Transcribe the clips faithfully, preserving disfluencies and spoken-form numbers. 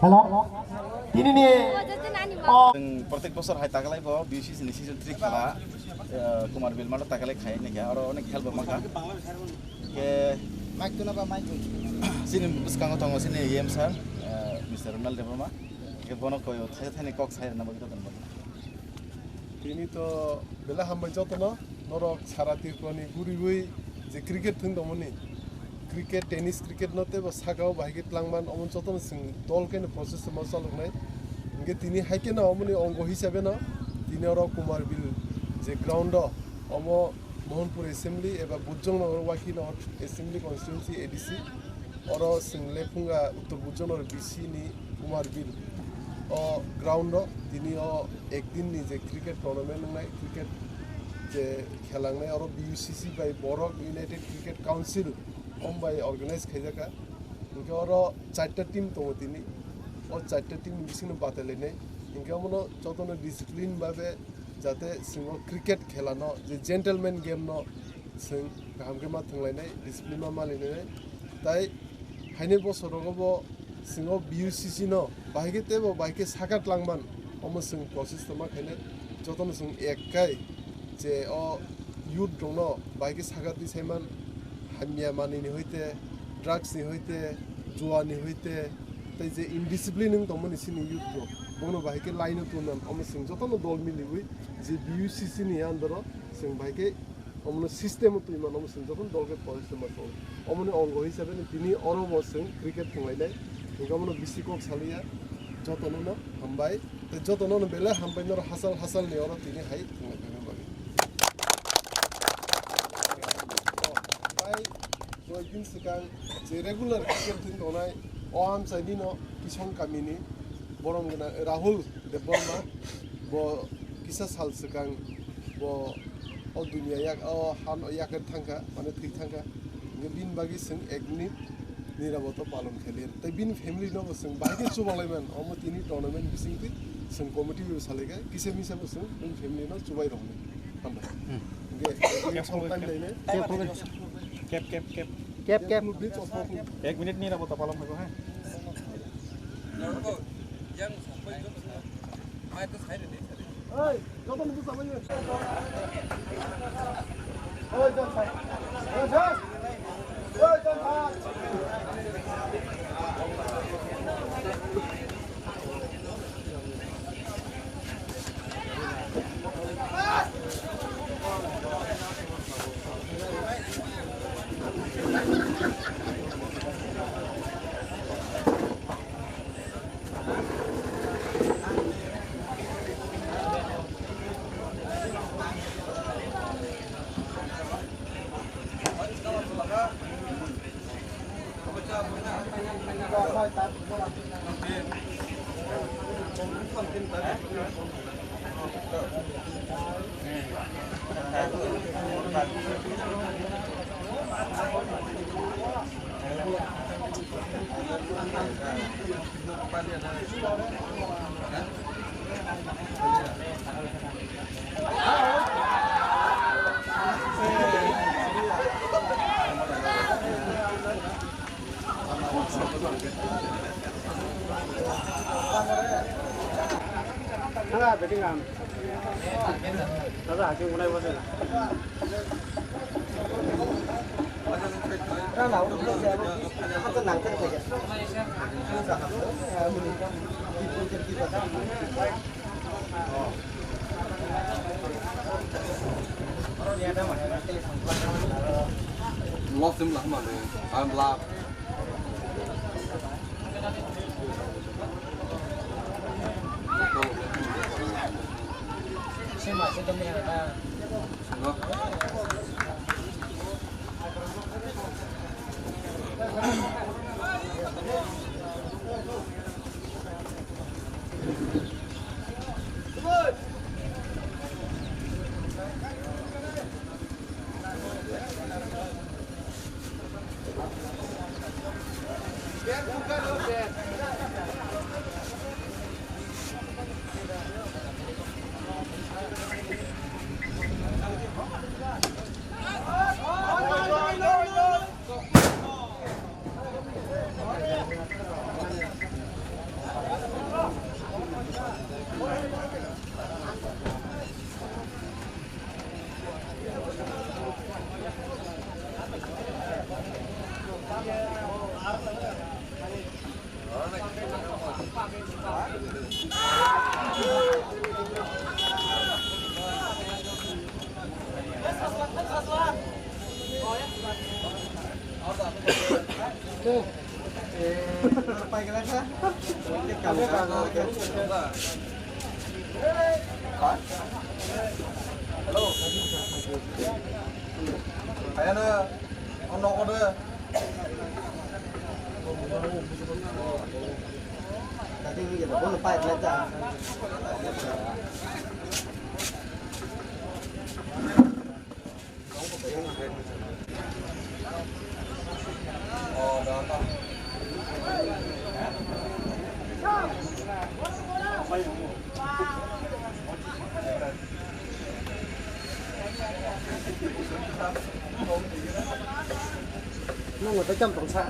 Hello. Tini ni o Chwng protek bosor hai tagalai bo B C C ni season three khela, eh, Kumar Bil mato tagalai khai ni khe aro onek help ma kha. Ke Mike tuna ba Mike. Sini bwskango tongo sini E M sir, eh, Mister Ronald Debbarma. Ke bono koi o thai thani kok sai na bagwi joton. Tini to belai hambai jotono, norok sara Tripura ni guriwi je cricket thwng tongmani, cricket, tennis, cricket no teibo sakao bahai khe twlangman, omo jotono chwng dol khe no process ma chaloknai. Hinkhe tini hai khe no omoni ongo hisabe no tini oro Kumar Bil je ground o omo Mohanpur Assembly eba Bujongnagar Wakhinagar Assembly Constituency A D C, oro chwng Lephunga Uttor Bujongnagar B C ni Kumar Bil o ground o tini o ek din ni je cricket tournament wngnai, cricket je khela wngnai, oro B U C C bai borok United Cricket Council om bai organize khaijaka. Hinkhe oro charta team tongo tini, o charta team ni bisingo batailainai. Hinkhe omono jotono discipline babe jate chwng o cricket khela no je gentleman game no chwng kaham khe ma thwnglainai, discipline ma malainai. Tai haini bosor rogo bo chwng o B U C C no bahai khe teibo bahai khe saka twlangman, omo chwng process tongma khainai. Jotono chwng ek kai je o youth rokno bahai khe saka twi saiman, hamya manwi ni hoite, drugs ni hoite, jua ni hoite, tei je indiscipline wng tongmani chini youth rok, bono bahai khe line o twiman, omo chwng jotono dol miliwi je B U C C ni under o chwng bahai khe omono system o twiman, omo chwng jotono dol khe police ma tongo. Omoni ongo hisabe ni tini oro bo chwng cricket thwnglainai, hinkhe omono bisi kok saliya, jotono no hambai. Tei jotono no belai hambai, norok hachal hachal ni oro tini hai thwnglai phaima bagwi. Tai koi din swkang je regular cricket thwng tongnai, o amchai nino Kison kamini borom gwnang Rahul Debbarma, bo kisa sal swkang bo o dunia yak, o han o yak thangkha, mane thwi thangkha. Hinkhe bini bagwi chwng ek minute nirabota palon khaili. Tei bini family no bo chwng bahai khe chubaklaiman, omo tini tournament bisingtwi chwng committee bai salaikha, kisa misa bo chwng bini family no chubai rwknai. Hambai. Hmm. Hinkhe ek minute time lainai. Kep, kep, kep. Kep, kep. Ek minute nirabota palon khaikho, ha? Lost him lah, man. I'm love. Hello. Ayana, ang nogo de. Nung tei kam tongsa.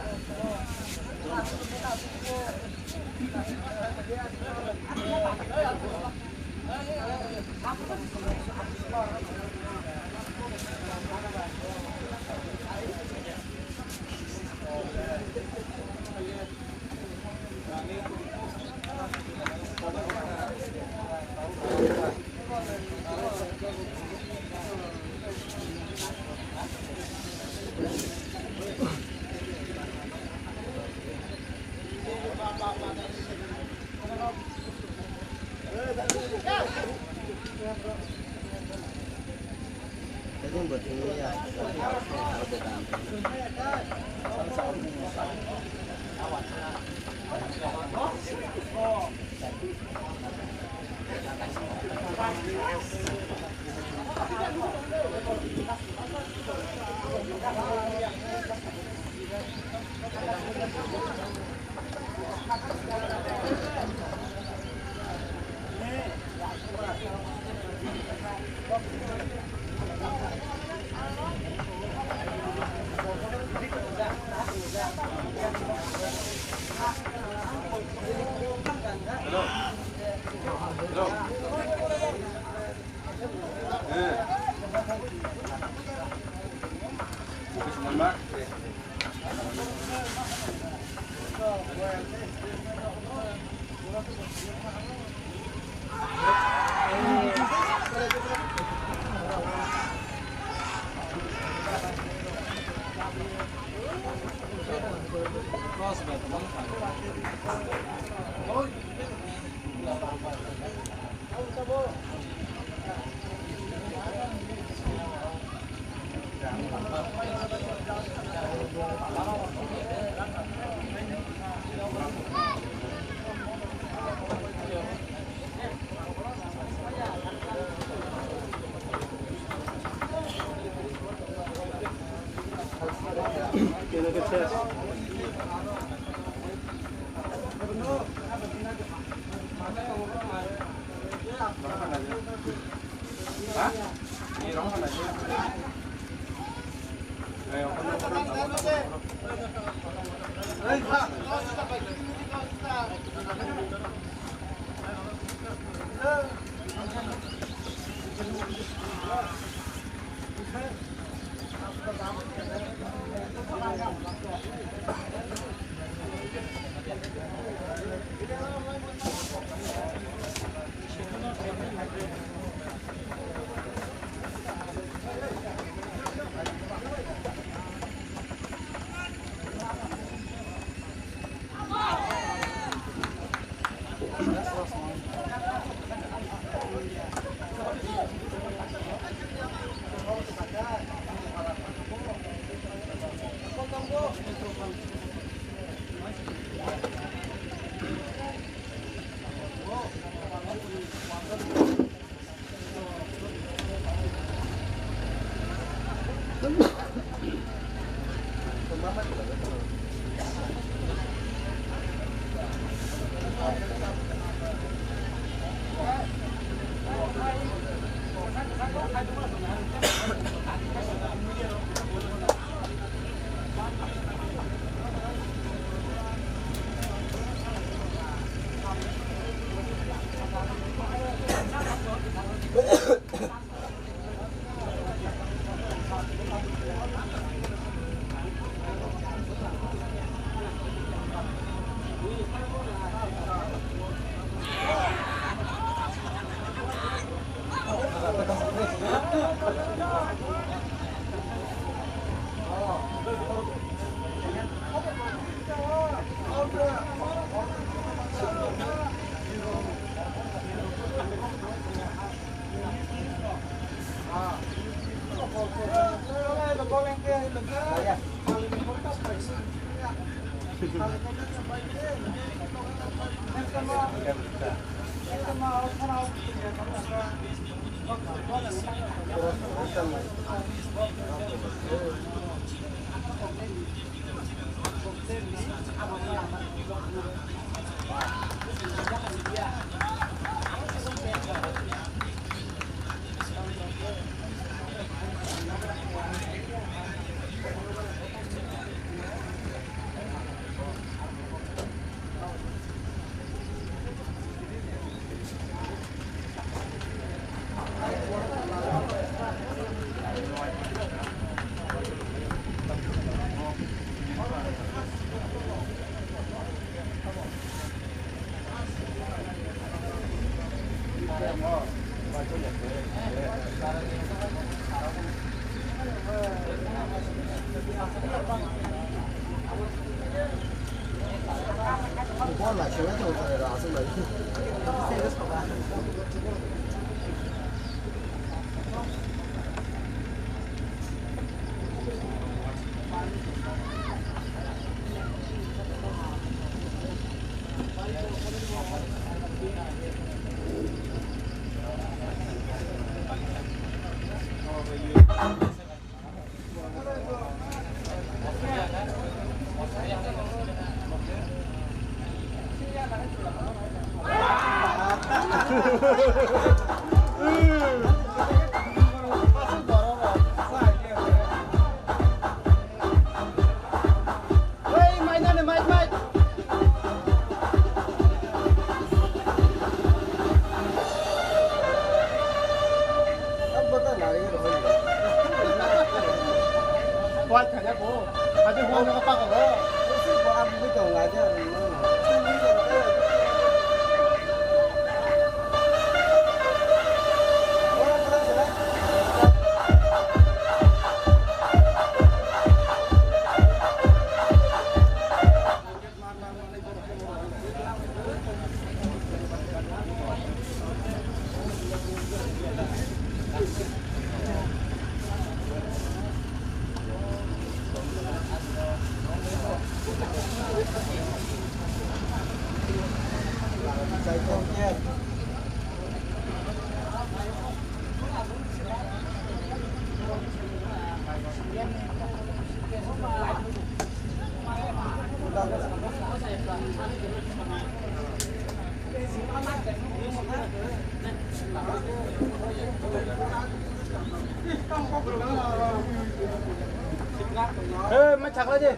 Hey, ma chakla je.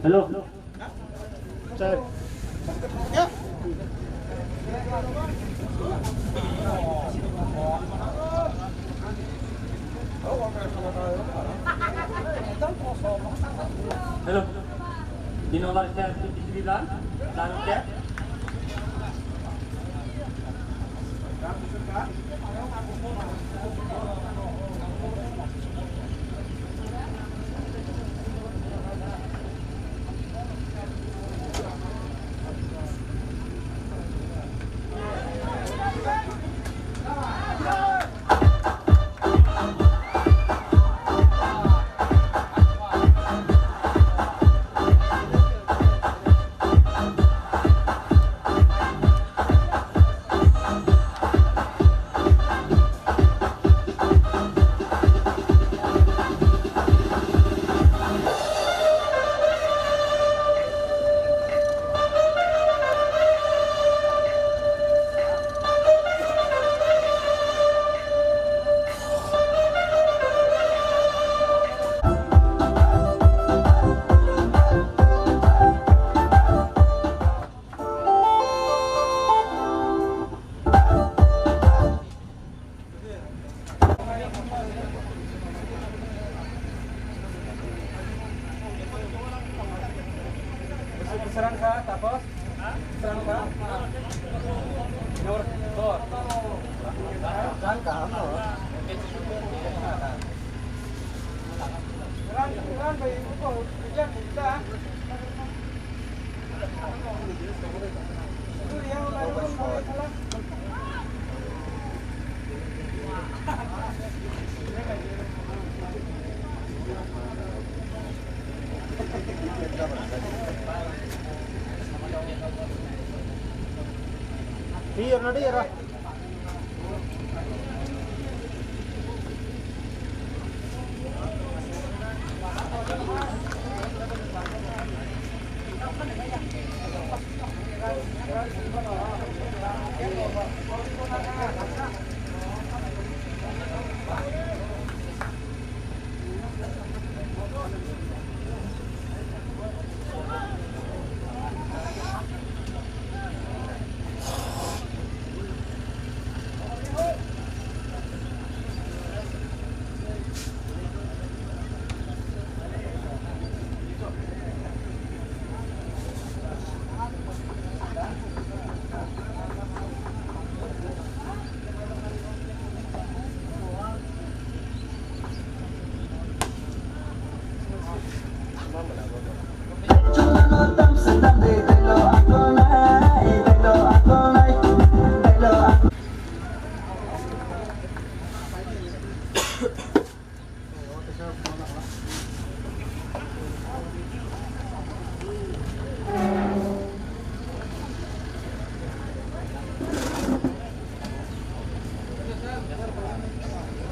Hello. Hello. Tino lar kya, tini lar, lar kya? Iya, nanti ya, Ra.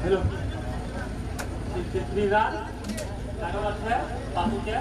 Hello. Sri Ram, Raghav Akshay, Babu Kya?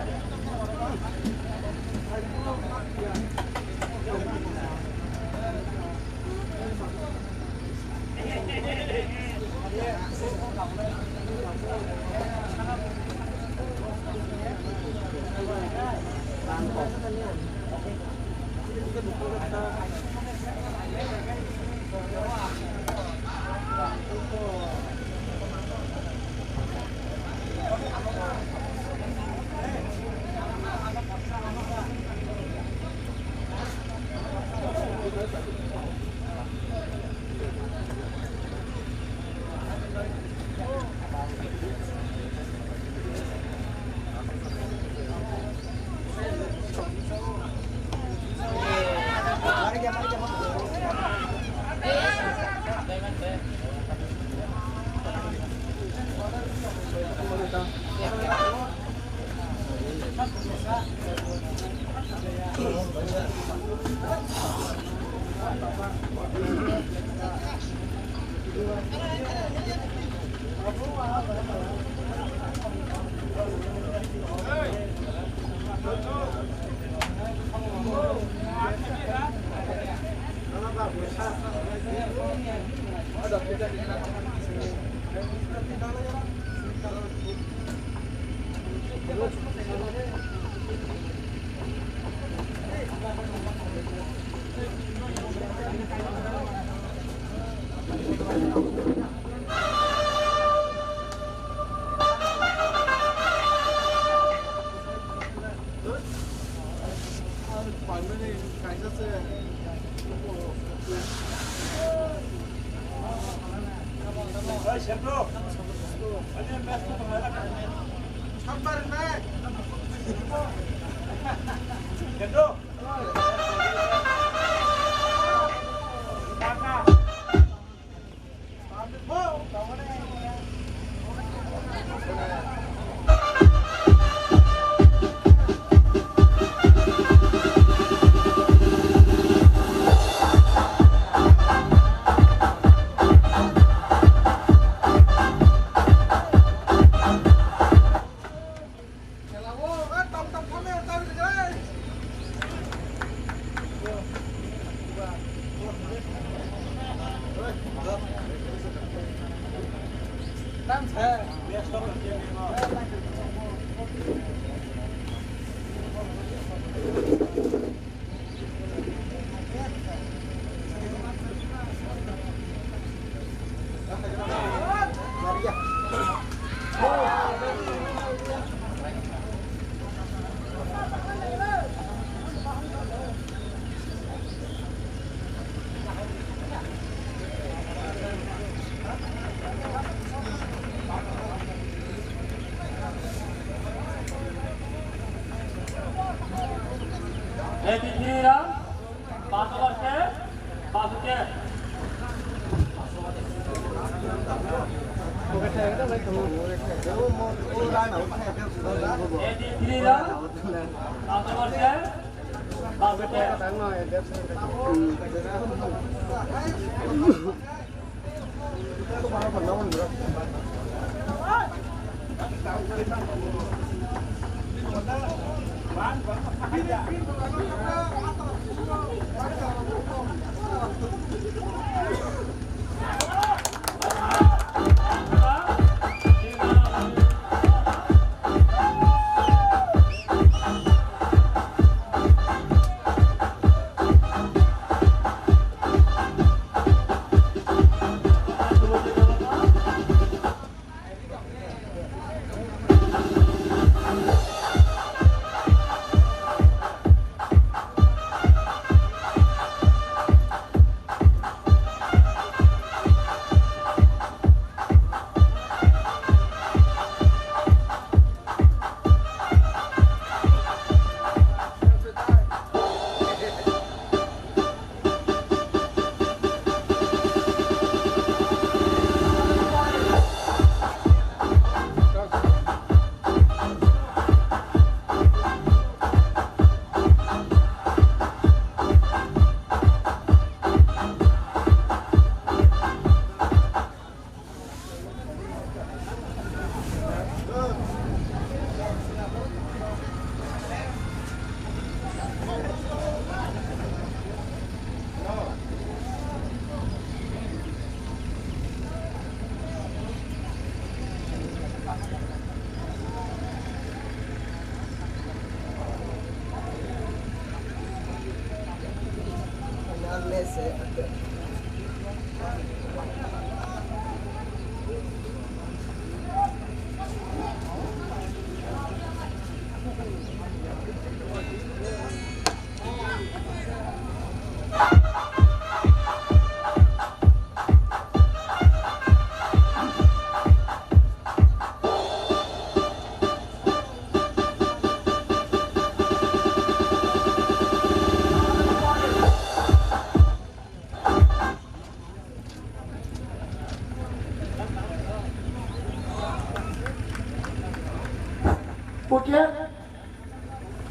Wicket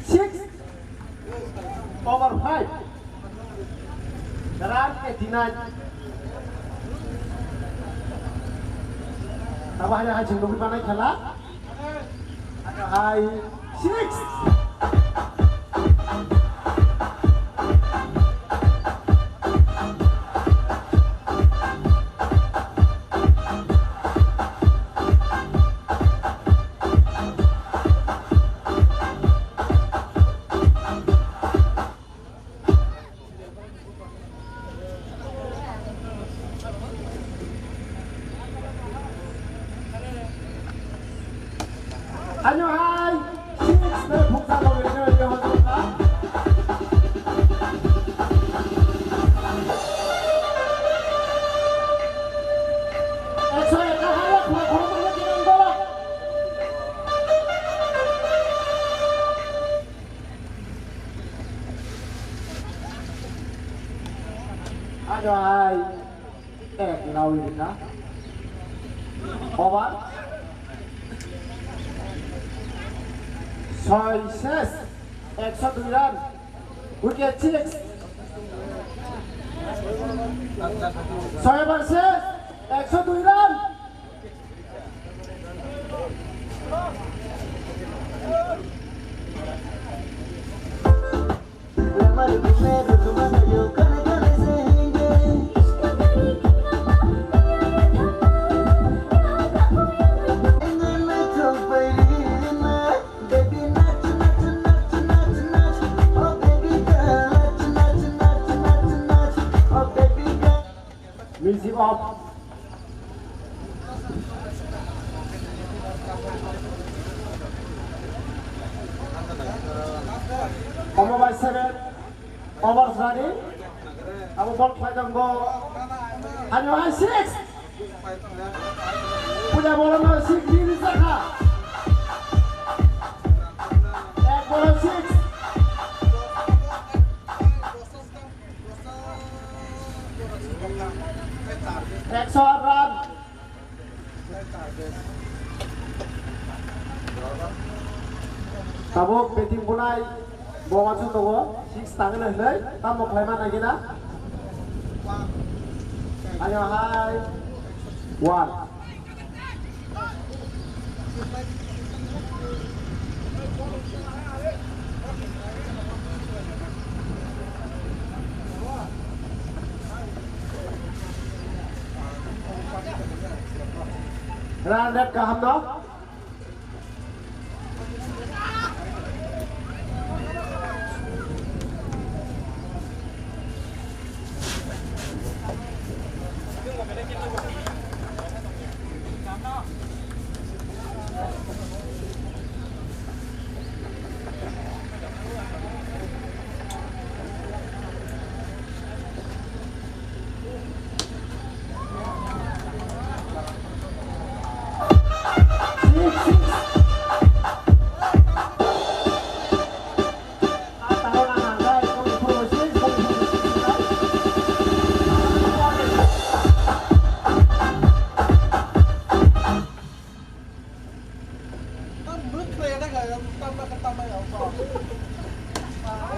six over five. Run eighty nine. Abo hai hai chwng nugwi manai khela. Hai six. Ano hai, six bai phuksa logwi rwdi hojok kha. Ekso ek hai, khwa khorokma no kinang dolo. Ano hai. Ek lawi rikha. Over. Soi ses. Ekso dui run. Wicket six. Soi over ses. Ekso dui run. Music off. Omo bai seven. Over sani. Abo ball khlai tongo. Ano hai six. Puja ball no six din sakha. Ek ball six. Ekso run. Tabuk batting bunai bo wansuk tongo, six tangwi hinwi tamo khlaima nangina. Ayo hai. One. Run rate kaham no?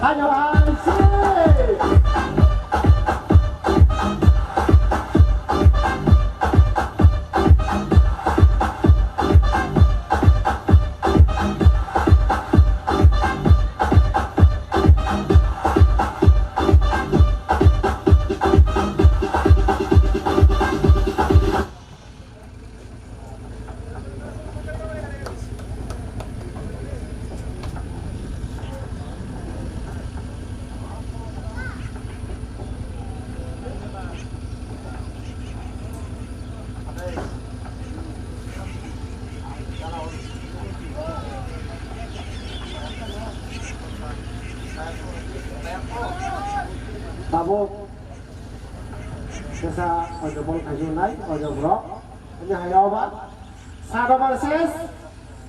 Ayo, hai, si. Tabuk kesa ojo bol khaijak nai, ojo borok. Ani haya oba. Sat over ses,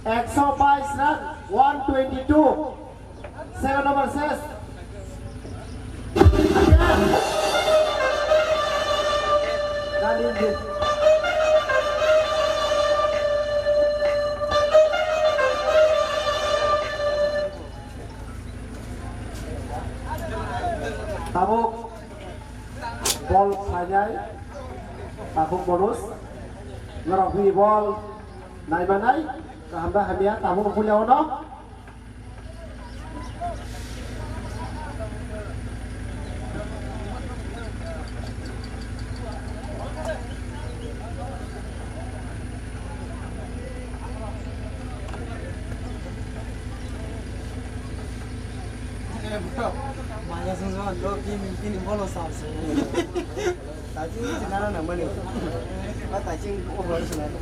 ekso bais run, one twenty-two. Seven over ses. Tabuk bol phainai, Takhuk Bonus. Norok bini bol naimanai, kaham da hamya, tabuk puila ono. Maya sung sung lo pin pin bolo sa se. Taching ni sinana na mani. Ba taching over sinana.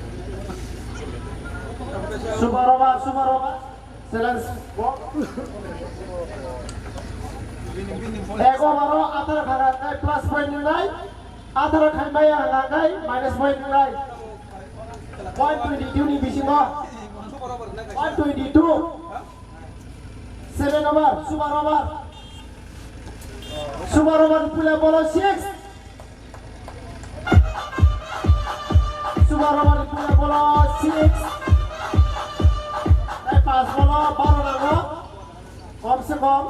Super over, super over. Challenge. Ego baro atharo khaga kai plus point nai. Atharo khaimaya khaga kai minus point nai. Point twenty-two ni bisingo. Point twenty-two. Seven over, super over. Super over puila bolo six. Super over puila bolo six. Tai pas bolo baro nango. Kom se kom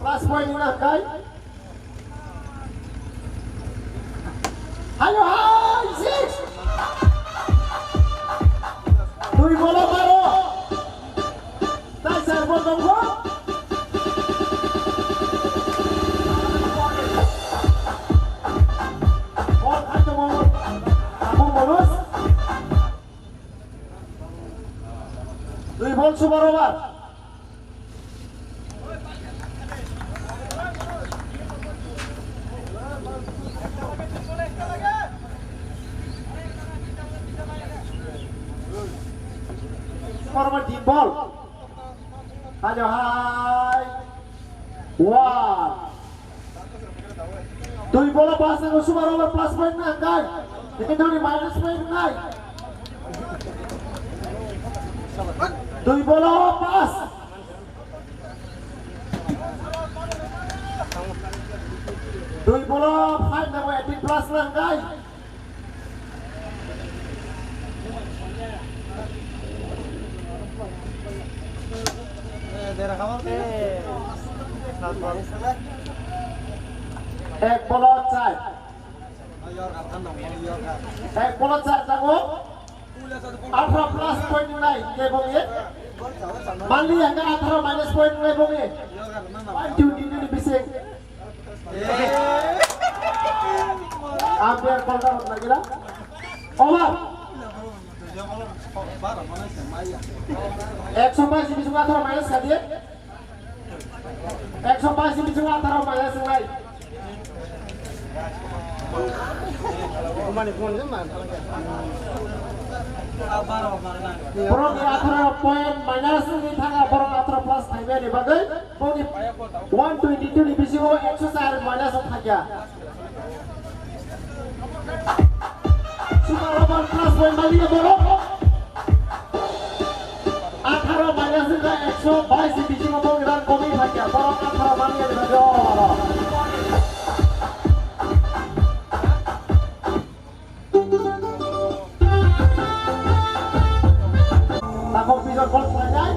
plus point wngna hwnkhe. Hayo hai six. Dui bolo baro. Tai serbo tongo. Bol khai tongo. Abo Bonus. Dui bol super over. Super over, deep ball. Ayo hai. One. Dui bolo pas nango super over plus point na hwnkhe. Tini dui minus point nai. Dui bolo pas. Dui bolo five nango eighteen plus na hwnkhe. Ek bolo char. Ek bolo char tango. Atharo plus point nai ke bongi. Mali hingke atharo minus point nai bongi. One twenty two ni bising. Umpire call ta hotna gila. Over. Ekso bais ni bisingo atharo minus kadi. Ekso bais ni bisingo atharo minus wngnai. Borok ni atharo point minus wngwi thangkha, borok atharo plus khaimani bagwi boni one twenty two ni bisingo ekso char minus wng thangkha. Super over plus point maliya borok. Atharo minus wngkha ekso bais ni bisingo boni run komwi thangkha. Borok atharo maliya ni bagwi o over o. Takhuk bijor bol khlainai.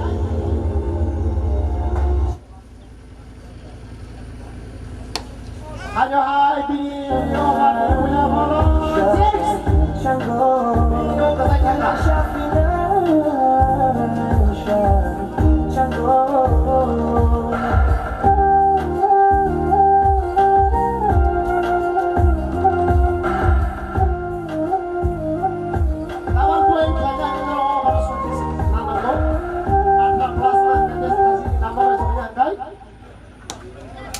Haino hai bini over ni puila bolo six. Bini o kwchai thangkha. Double point khlaina hwnwi norok o horo sotris nang nango. Atharo plus nang khe tei sotris ni number bai songwi hangkai.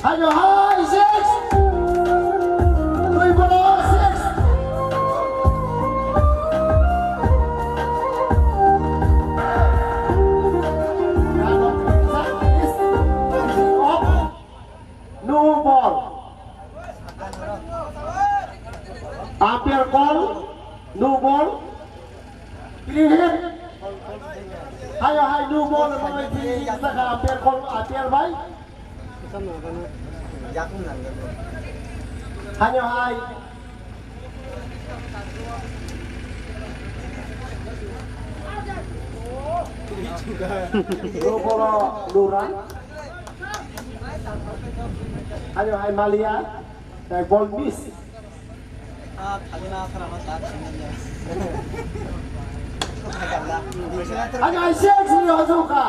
Haino hai six. Twi bono six. No ball. Umpire call, no ball. Clear hit. Hayo hai no ball, no ball, clear hit. Saka umpire call, umpire bai. Hayo hai. No ball, no run. Hayo hai maliya. Tei ball miss. Ani I C X ni hojong kha.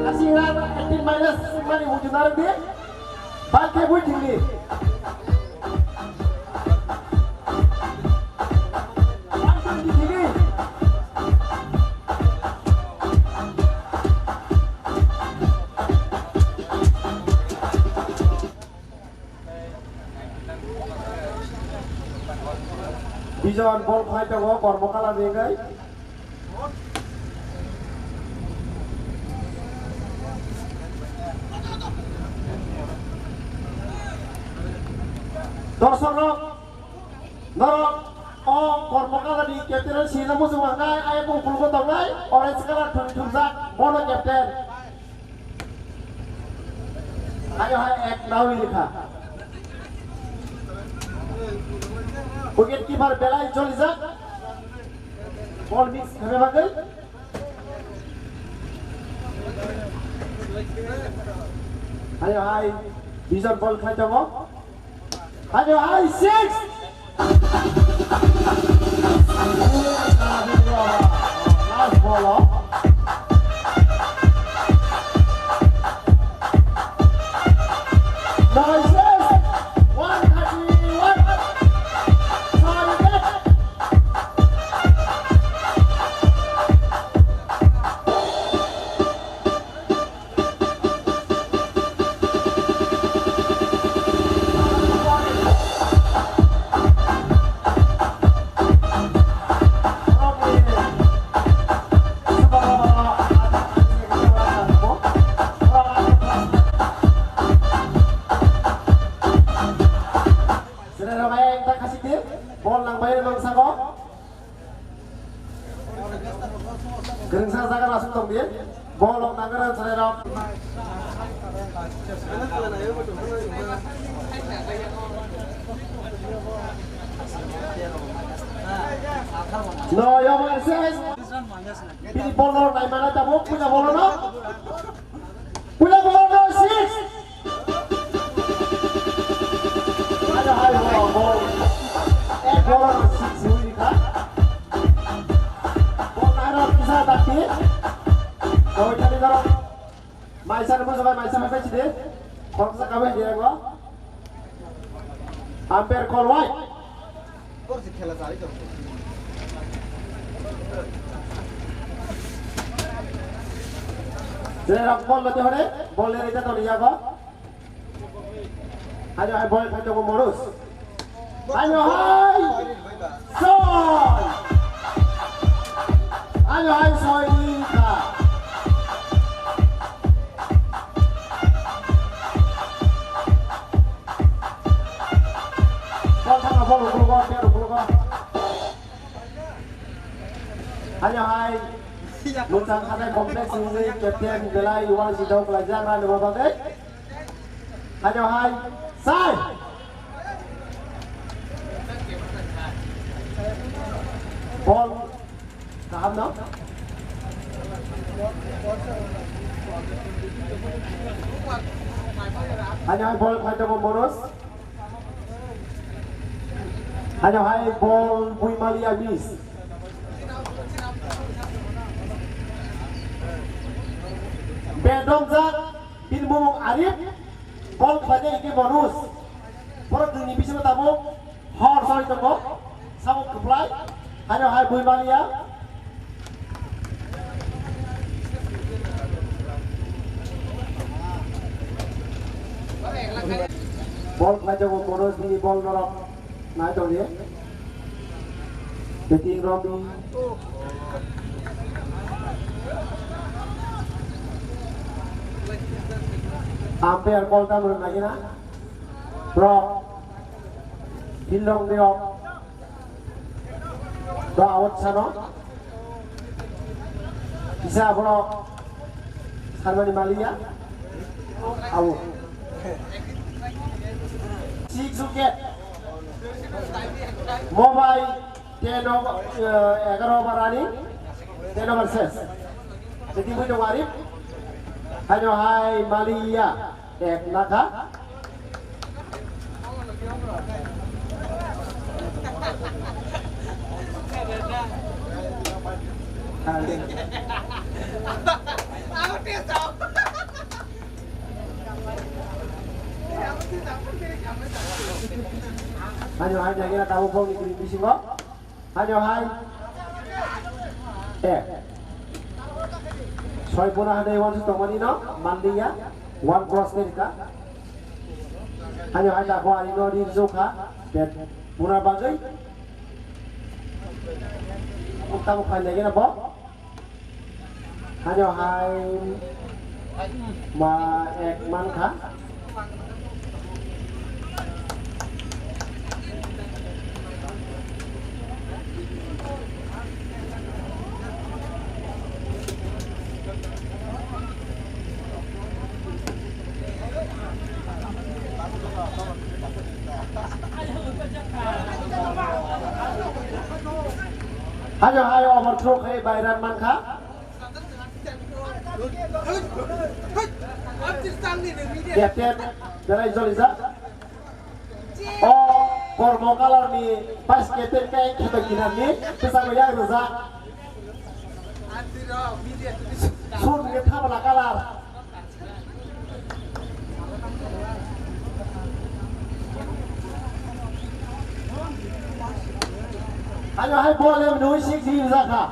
Asing run eighteen minus mani hujuna rwdi. Bal khe bui thwngdi. Bal khe bui thwngdi. Bijon bol khlai tongo, kormo kala ni wngwi. Dorsok rok, norok o kormo kala ni captain o sina muchung mangnai, ayang bufulgo tongnai, orange colour thum thumjak, bono captain. Ayo hai ek nawi likha. Wicket keeper belai jolijak. Ball miss khaina bagwi. Ayo hai bijon ball khlai tongo. Ayo hai six. Last ball o. Noises, one thirty-one. Target. Bol nangbai mangsago. Kwrwngsa jaga rasuk tong di. Bol rok nangwi rw chwrai rok. Noi over ses. Bini bol no nai mana tabuk, puila bol no. Puila bol no six. Ada hai bol, bol. Eh, bol no six hui ka. Bol nai ro kisa tadi. Noi tadi dorong. Maisa ni bwswk bai maisa bai sidi. Khoroksa kabai di ego. Umpire call wide. Jerok bol lati hore, bol le rita toni yago. Ajo hai bol phai tongo Morus. Ayo hai! Soi! Ayo hai soi ni kha. Bol thangna bol ukulugo, ter ukulugo. Ayo hai. Muchang khanai complex ni captain belai wal si dok lai jang ran bo bagai. Ayo hai. Sai. Bol. Kaham no? Hanya hai bol phai tongo Monos. Hanya hai bol bui maliya miss. Bedom jak. Bini bumung Arif, bol khlainai hwnkhe Manus. Borok nwngni bisingo tabuk hor soi tongo, samung kwplai, haino hai bui maliya. Bol khlai tongo Manus, bini bol norok. Nai tongdi. Beting romdi. Umpire call tamo rwna gina. Bro. Field rok de ok. Do out sano. Kisa abono sarmani maliya. Out. Six wicket. Mobile ten over, eh, egaroh over running, ten over ses. Jadi mui dong Arif. Haino hai maliya. Ek nakha. Haino hai jagera tabuk bongni green bisingo. Haino hai. Eh. Soi pura hade wan su tomani no mandiya. One cross ne dika. Haino hai ta ko ani no ri jo kha. Bet pura bagai. Ukta mo khai lege na bo. Haino hai ma ek man kha. Haino hai overthrow khai bai run man kha. Captain, belai jolijak. O kormo colour ni vice captain khe kheto kinarni bwskango yak rijak. Sur ni thabla colour. Haino hai bol em nui sik di jakha.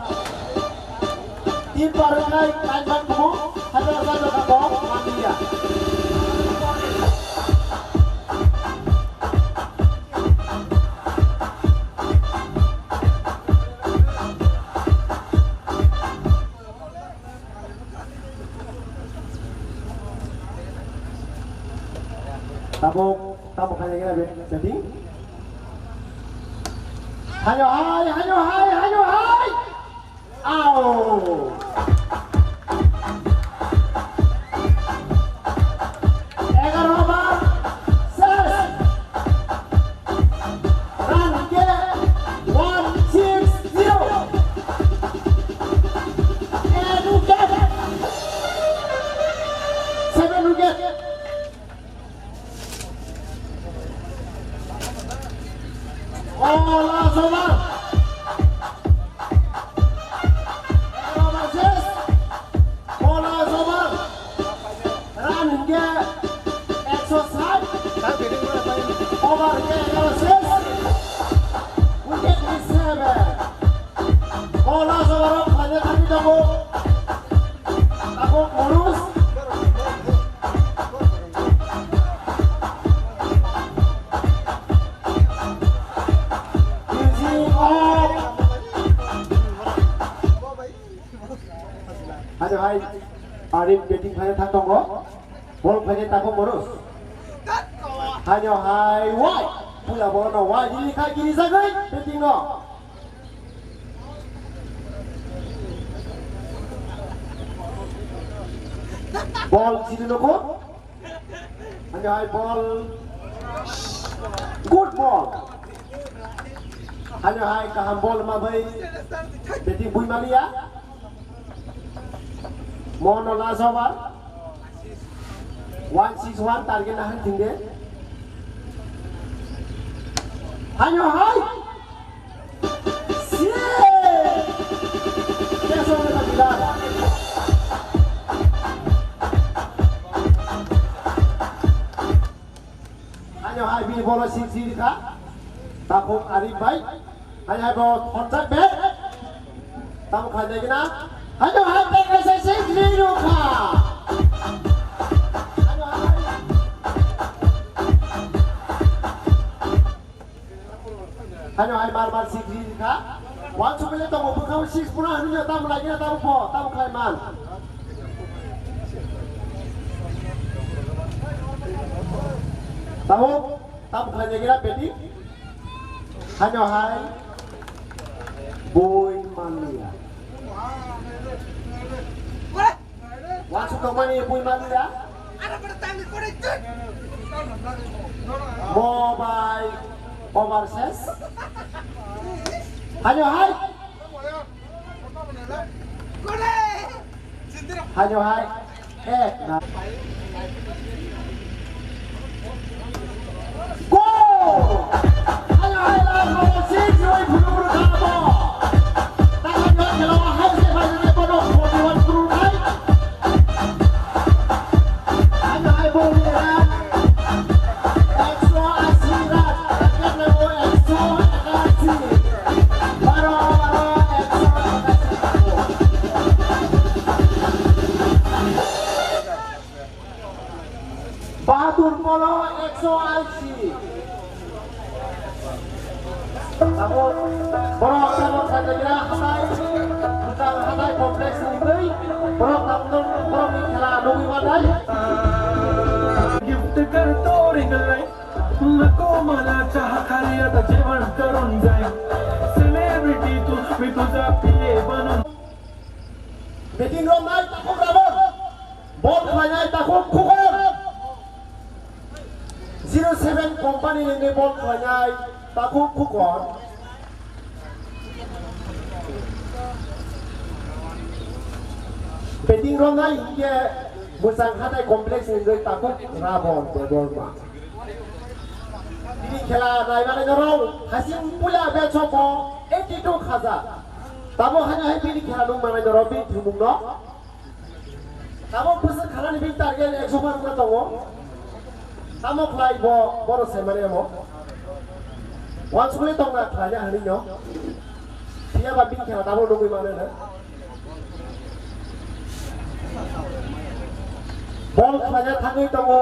Tin par khai kain ban kumu, hai bar ban jakha bol, mandiya. Tabuk, tabuk khaina gila be, jadi. Haino hai, haino hai, haino hai. Au. Egaroh over, ses. Run ke one six zero. Bola sobar. Bola sobar. Run hingke ekso sat. Over hingke egaro ses. Wicket ni seven. Bola sobar o khaina thangwi tongo. Tabuk Morus. Music off. Hano hai, Arif batting khaina thang tongo. Ball khaina Tabuk Morus. Hano hai, wide. Puila ball no wide. Ini khai kiri jagwi batting no. Ball sini nukho. Hanya hai ball. Good ball. Hanya hai kaham ball ma bai. Batting bui maliya. Mono last over. One six one target na han thinde. Hanya hai. Hanya hai bini bolo sik sik kha. Takhuk Arif bai. Hanya hai bo thonjak be. Tamo kha jai na. Hanya hai tek ese sik liru kha. Hanya hai. Hano hai bar bar six ri kha. Wan sukle tongo bwkhao six pura hwnwi no tamo lagi na tamo pho tamo khlai man. Tamo tamo khlai lagi na beti. Hano hai boi manliya. Wansuk tongmani bui manliya. Mo bai over ses. Hano hai. Hano hai. Ek na. Goal! Hano hai la goal six roi phuru phuru kha bo. Tamo yo khelo hai se phai se bono forty one phuru khai. Hano hai bo ni ra. Ekso asi ra. Target na bo ekso ekasi. Baro, baro, ekso ekasi. Bahadur Polo ekso ashi. Abo borok tamo khajagira hatai, bwtal hatai complex ni bai, borok tamno borok ni khela nugwi manai. Gift kar to ring light, mako mala chah khaliya ta jeevan karun jai. Celebrity tu bhi tuja piye banun. Meeting room nai takhuk rabon. Bol khlainai takhuk khukon. Zero seven company ni bol khlainai takhuk khukon. Meeting room nai hinkhe Mwchang Hatai Complex ni takhuk Rabon Debbarma. Bini khela naimanai norok hasing puila match o bo eighty two khaja. Tamo haino hai bini khela nung manai norok bini thumung no. Tamo bwswk khalani bini target ekso bar wngna tongo. Tamo khlai bo bono sai mani amo. Wansukli tongna khlaina hwnwi no. Phiya ba bini khela tamo nugwi mano no. Bol khlaina thangwi tongo.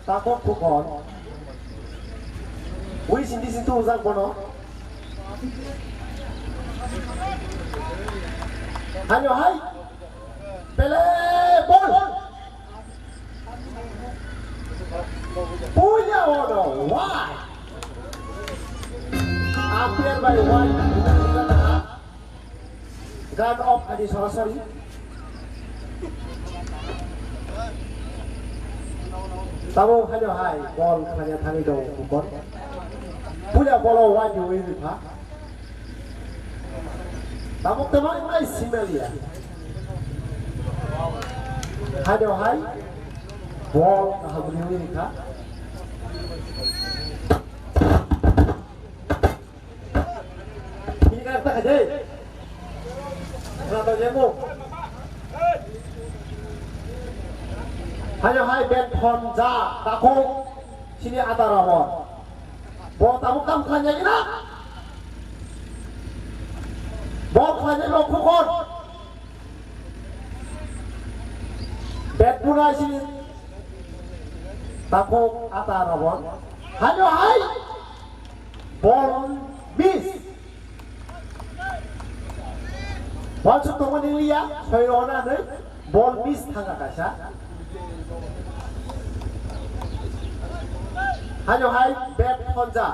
Takhuk khukon. Ui sindi sintu ujak bono. Hano hai. Pele bol. Puya ono. Why? Umpire by why? Run off kadi sorasori. Tamo haino hai bol khlaiya thangwi tongo Khukon. Puila bolo wani wi rikha. Tabuk tamo nai Simelia. Haino hai bol kaham wi rikha. Hey. Khwna tong jemung. Haino hai bet phonjak takhuk chini Ata Ramon. Bo tabuk tam khlainai na? Bo khlainai rok khukon. Bet bunai chini takhuk Ata Ramon. Haino hai. Bol miss. Bol suk tongmani liya, soi rohona hinwi bol miss thanga kaisa. Haino hai bet phonjak.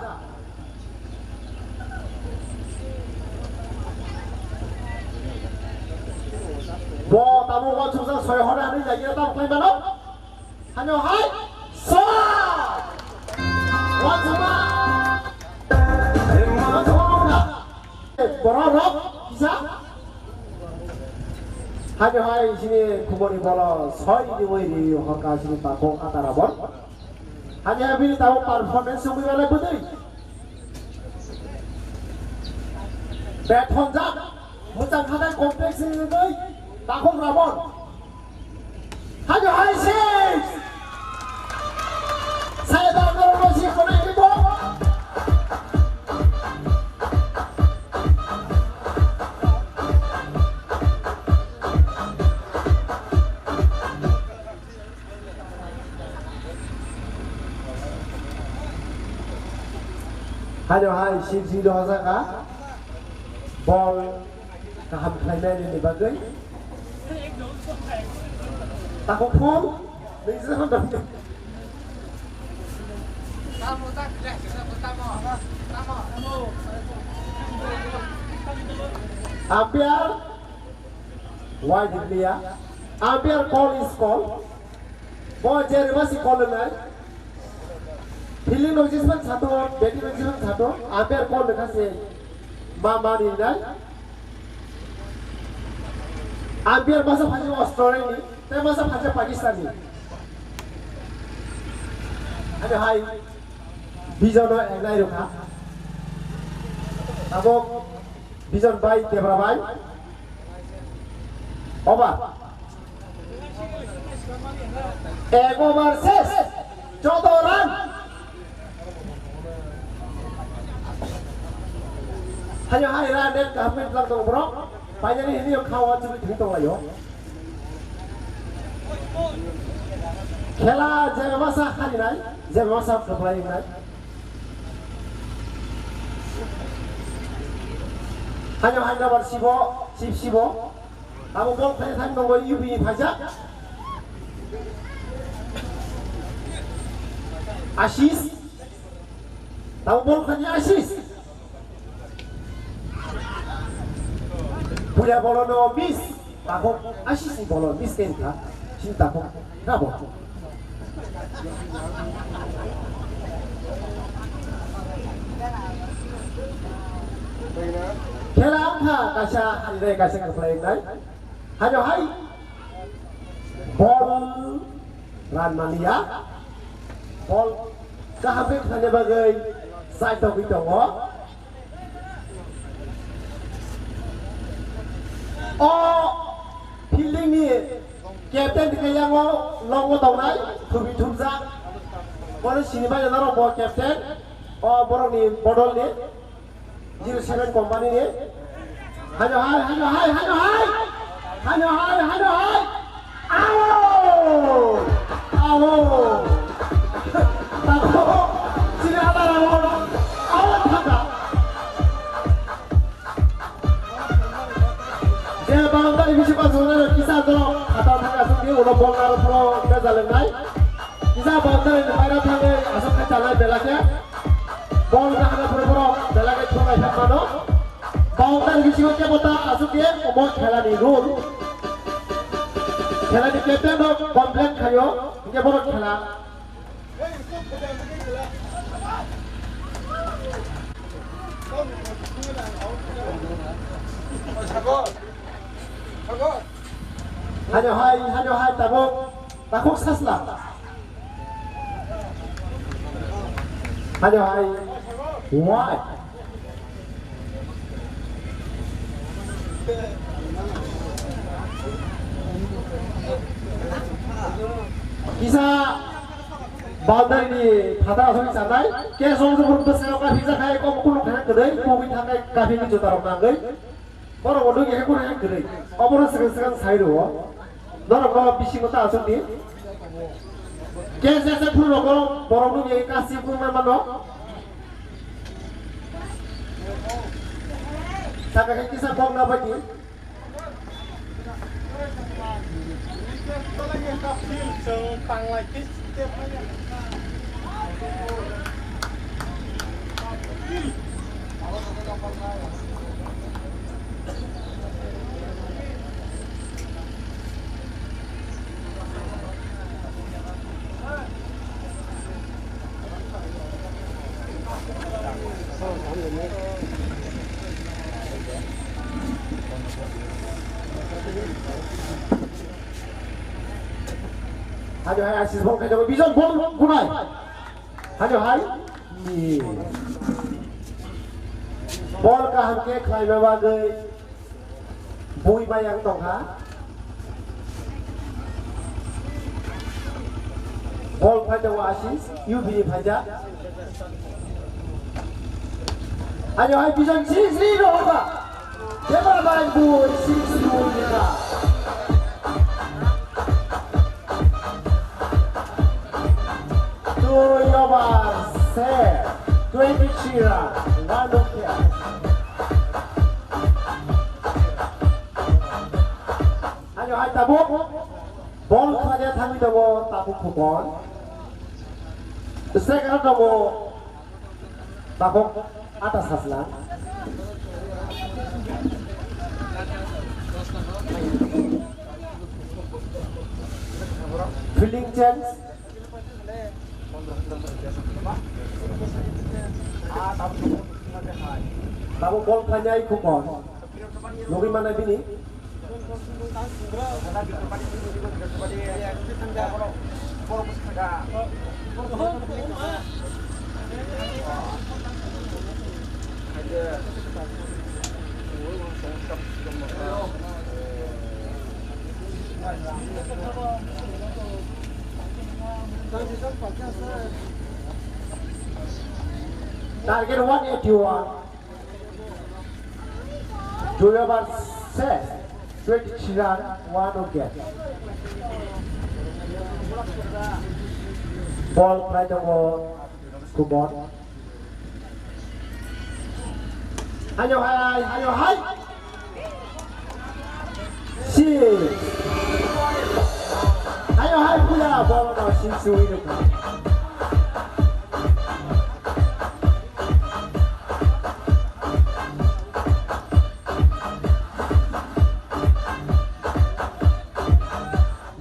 Bo tabuk bol suk soi rohona hinwi jagina tabuk khlai mano. Hano hai, swa! Wansukma! Wansukma wngkha. Borok rok kisa. Hano hai sini khumuni bolo soi di wai di horka sini takhuk Ata Ramon. Hano hai bini tabuk performance wngwi belai bwtwi. Bethonjak, mwchang hatai complex ni wngwi takhuk Ramon. Hano hai six. Saya dah norok six kono ini bo. Hano hai six zero jaka. Bol. Kaham khlainai nini bagwi. Takhuk phung. Nini se hondong. Umpire. Why did we, yeah? Umpire call is call. Bo je rwma si call nai. Fielding no jisman sato, batting no jisman sato, umpire call lekha se ma mani nai. Umpire masa phaji Australia ni, tei masa phaji Pakistan ni. Ani hai, bijono engnai rokha. Abo Bijon bai, Debra bai. Over. Ek over ses. Joto run. Hanya hai run net kaham khe tlang tong borok. Painani hini yo khawa chubui thang tong layo. Khela je masa khani nai, je masa khaplai nai. Hanya hanya bar sibo, sip sibo. Abo bol khai thang tongo U P ni phaijak. Asis. Abo bol khai Asis. Puya bolo no miss. Takhuk Asis ni bolo miss khe wngkha. Sini takhuk. Rabo. Khela wngkha kaisa hambai kaisa kwplai wngnai. Haino hai. Bol run mania. Bol kaham khe khlaina bagwi chai togwi tongo. O fielding ni captain khe yango longo tongnai, thubi thumjak. Bono sini bai norok bo captain. O borok ni bodol ni zero seven company ni. Hano hai, hano hai, hano hai. Hano hai, hano hai. Awo! Awo! Tako, sini ada lawan. Awo thaka. Je boundary bisi pasang na kisa jolo khata thaka asuk di ulo bol naro pro bejaleng nai. Kisa boundary ni baira thangwi asuk khe chalai belakya. Bol kahana pura pura belakya thungai thangmano. Boundary bisingo kebo ta asuk ye omo khela ni rule. Khela ni captain rok complain khaio, hingke borok khela. Hano hai, hano hai tabuk. Takhuk sasla. Hano hai. Why? Kisa boundary ni phataro aswk sanai, ke song song bwskango kaphijak hai, kom kunu khe kwrwi, pogwi thangnai kaphikni jutarok nangwi. Borok bo nugwi khe kunu hai kwrwi. Obono swkang swkang sai rwo. Norok no bisingo ta aswk di. Ke se se phuru rok borok nugwi kasi phuru man mano. Saka khe kisa kok na bai di. Hadi hai asis bol khajago, bijon bol gunai. Hadi hai. Bol kaham khe khlaima bagwi bui bai ang tongkha. Bol phai tongo Asis, U B ni phaijak. Ani hai bijan sri sri rohoka. Debra bai bui sri sri rohoka. Two over set, twenty-three run, one wicket. Ani hai tabuk, bol khlaina thangwi tongo tabuk Khukon. Second tongo tabuk Ata Sasla. Fielding change. Tabuk bol khlainai Khukon. Nugwi mannai bini. Target one eighty-one. Two over set, twenty-three run, one wicket. Bol khlai tongo Khukon. Hayo hai, hayo hai. Six. Hayo hai, puya, bol no six win.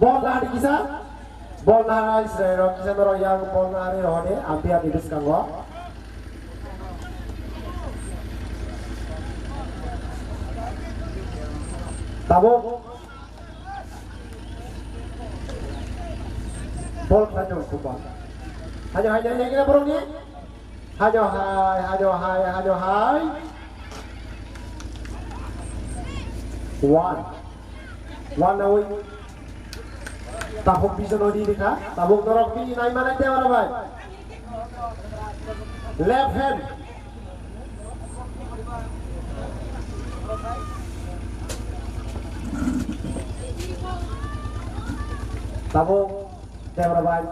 Bol nahari kisa, bol nahari srei rok kisa norok yang bol nahari rok de, ampiya ni bwskango. Tabuk bol khlai tongo Khukon. Hayo hai, hayo hai, kira borok ni. Hayo hai, hayo hai, hayo hai. One. One away. Tabuk bijono di dikha. Tabuk norok bini nai manai te oro bai. Left hand. Tabuk Debra bai.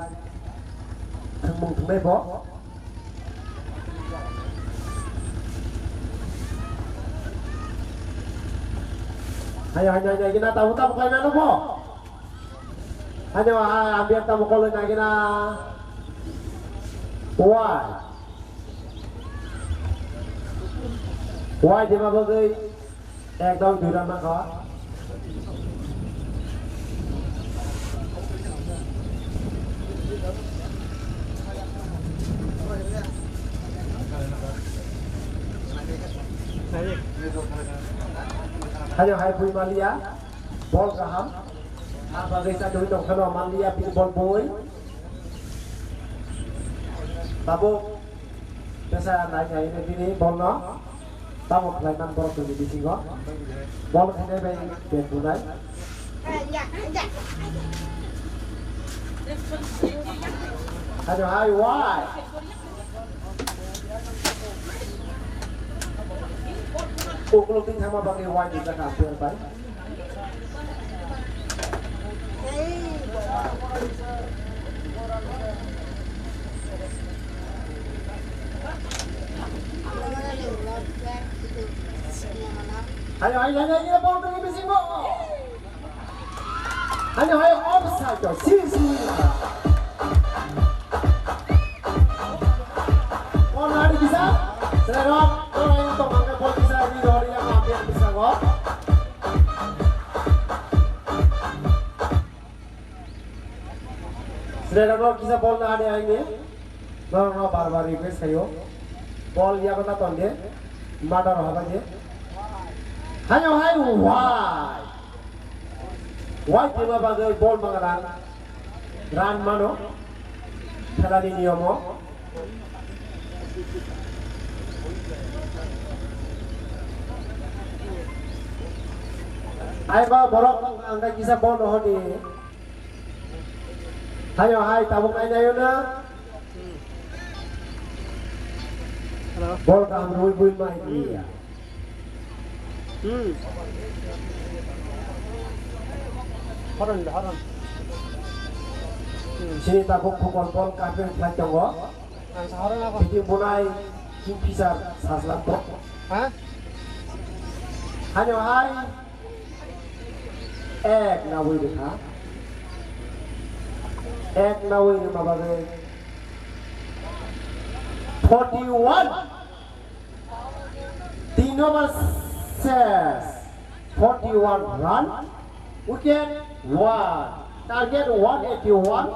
Thwngmung thwngnai bo. Hayo, hayo, hayo, hayo, gina tabuk, tabuk khlai mano bo. Hayo, ha, ambiak tabuk koloi na gina. Why? Why dima bagwi? Ekdom dui run mankha. Hayo hai bui maliya, bol kaham. Abo bagwi sa dui tong kheno maliya, bini bol bui. Tabuk. Tesa nai nai nai bini bol no. Tamo khlai man borok tongni bisingo. Bol khainai bai bag bunai. Haino hai wai. Ukuluk twi thangma bagwi wai ni jaka umpire bai. Haino hai, hai, hai, hai, ball tongwi bisingo. Haino hai offside o, si, si. Ball nari bisa, serok, ball yang tong angke ball bisa, ini dori yang ambil bisa go. Sreda no kisa ball na ade aine. No, no, bar bar request khayo. Ball ya bata tonde. Mata roha baje. Hayo hai wai. Wai tema bagwi ball mangalang. Run mano. Khelani niyomo. Ai ba borok ang kisa ball no hodi. Hayo hai tabuk ai nayo na. Hello. Bol kaham rwi bui mai dia. Hmm. Horon da horon. Hmm. Sini tabuk khokon bol kapir khlai tongo. Ang sa horon ako. Bidi bunai Kingfisher sajlak to. Ha? Hayo hai. Ek nawi rikha. Ek nawi rima bagwi. Forty-one. Tin over ses. Forty-one run. Wicket one. Target one eighty-one.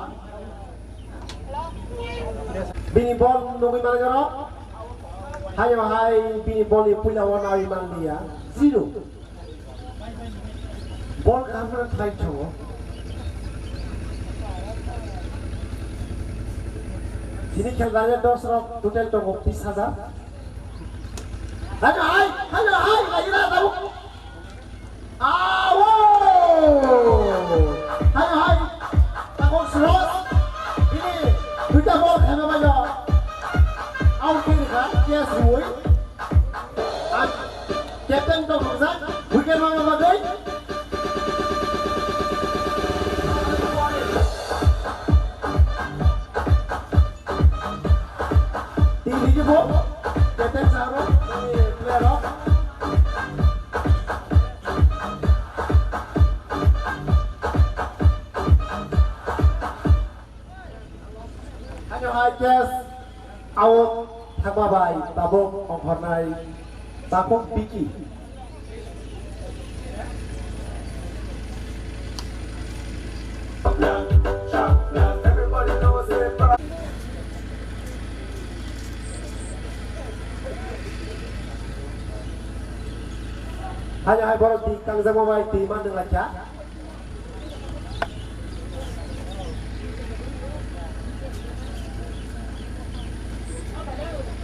Bini bol nugwi manjaro. Hayo hai bini bol ni puila wana manliya. Zero. Bol kaham khlai thango. Tini khel rajak dos rok total tongo bis hajar. Haino hai, haino hai, lagi na tahu. Awo! Haino hai. Takok slot. Ini duita bol khaiba bayo. Out khe rikha, catch rui. Captain tongkha, wicket rwna bagwi. Tini khe bo captain sa rw, player rok. Haino hai catch out thangma bai tabuk ongkhornai Takhuk Biki. Haino hai borok twi kangjama bai twi man nang lai kha.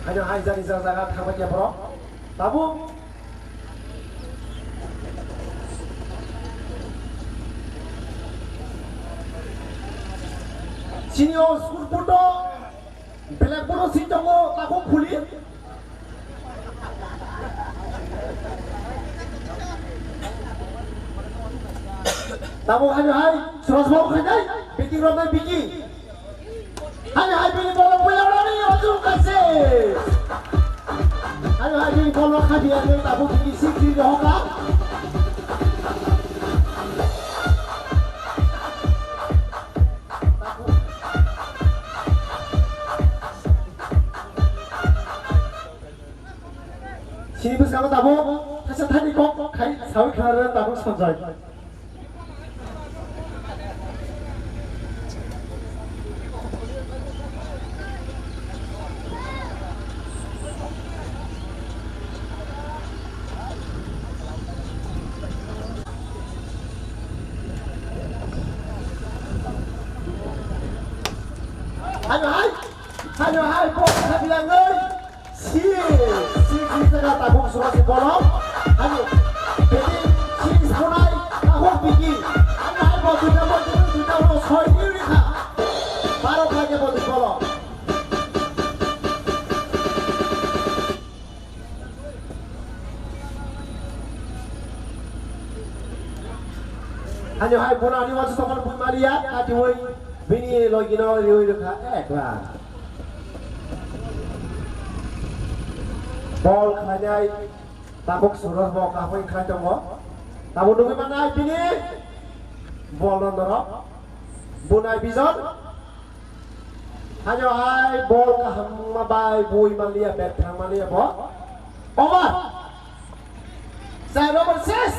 Haino hai jani jaga jaga thangma khe borok. Tabuk. Sini o school photo. Blackboard o si tongo, takhuk khuli. Tamo hai hai, Suraj Babu khai dai, Biki rok nai Biki. Hai hai, bini bolo puila rani, Raju Kaise. Hai hai, bini bolo khabi ani, takhuk Biki sik di rohoka. Sini bwskango tabuk thaisa thani kok khai sawi khnarwi tabuk Sanjoy. Haino hai, haino hai, bol khabilangwi. Si, si, si, jaga tabuk suka si bolong. Haino, bini si sonai, tabuk bigi. Haino hai, bol duita, bol duita, duita, bol soi, ni, ni, kha. Bol, bol. Ani hai bona ani wasu tokon pun malia, ati woi bini logino riwi rikha, eh, kla. Bol khlainai, tabuk Suraj bo kahwi khlai tongo. Tabuk nugwi manai bini bol no norok. Bunai bijon. Hajo hai bol kaham ma bai bui manliya, bet thang manliya bo. Over. Sai over ses.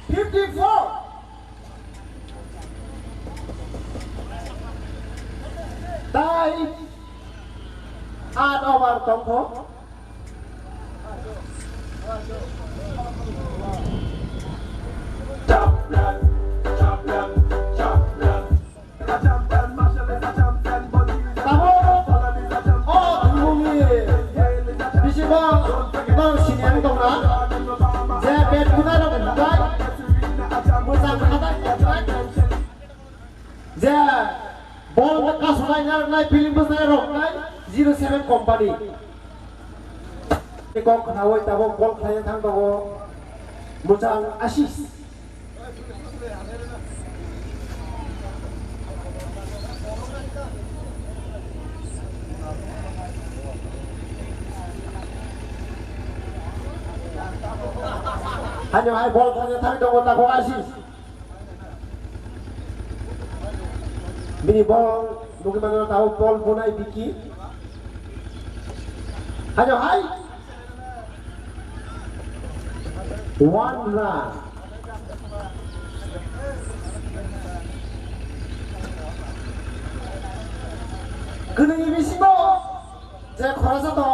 Fifty-four. Tai. At over tongkho. Tabuk o thwngmungni bisingo nang siniya wng tongna je bet kunai rok bukai mwchang khatai je bol kasonai narwknai film bwsnai roknai zero seven company. Kok khnaui tabuk bol khlai thang tongo. Mwchang Ashish. Hanya hai bol khlai thang tongo tabuk Ashish. Bini bol nugwi mano tao bol bunai Vicky. Hajo hai. One run. Kwnwi bisingo je khoroksa to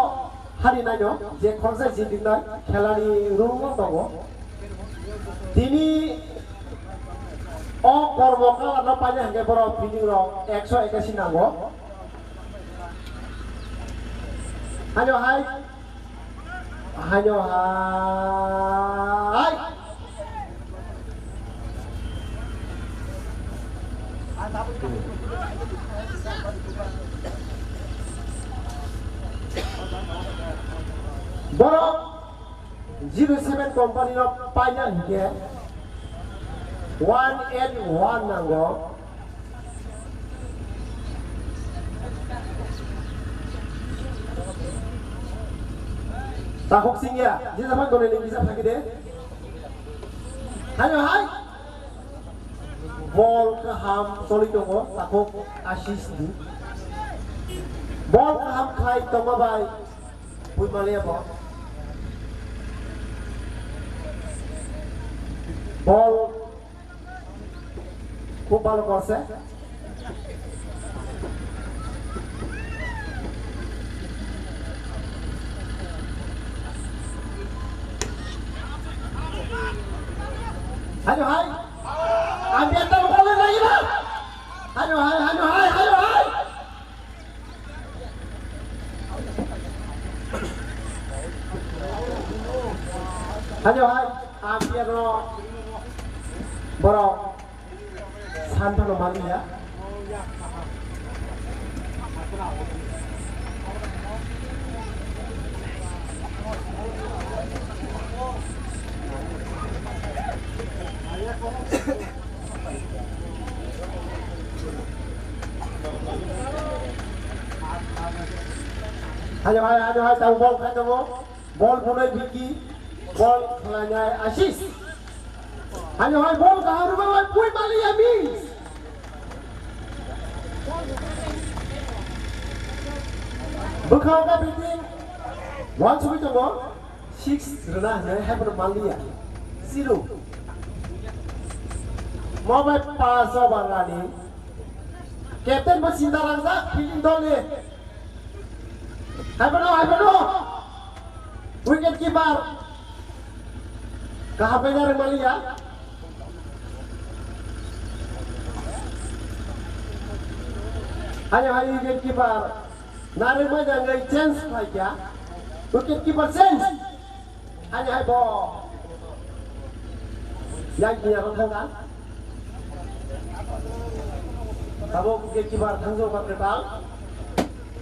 hari naino je khoroksa jidinai khelani rule no tongo. Tini o kormo kalarno paina hingke borok fielding rok ekso ekashi nango. Haino hai, haino hai. Borok Zero seven company no paina hingke one eight one nango. Takhuk singya, jesa phang tonwi nini kisa phakide. Hayo hai. Bol kaham choli tongo, takhuk Ashish ni. Bol kaham khlai tongma bai. Pui maliya bo. Bol. Khub bhalo korse. Hayo hai. Ambi ekta bol lagi na. Hayo hai, hayo hai, hayo hai. Hayo hai, ang piano borok san phano maliya. Hayo hai, hayo hai, tamo bol khai tamo. Bol bunai Vicky, bol khlainai Ashish. Hayo hai, bol kaham rwbai pui maliya miss. Bwkhao khe biting uansugwi tongo. Six rwna hwnwi haiphano manliya. Zero. Mo bai pass over rani. Captain bo sinta rangjak fielding dol ni. Haiphano, haiphano. Wicket keeper. Kaham khe narwk manliya. Hayo hai wicket keeper. Narwk manjak wngwi change khlaikha. Wicket keeper change. Ani hai bo. Yang kini apa thangka? Tabuk wicket keeper thangjago kwtal.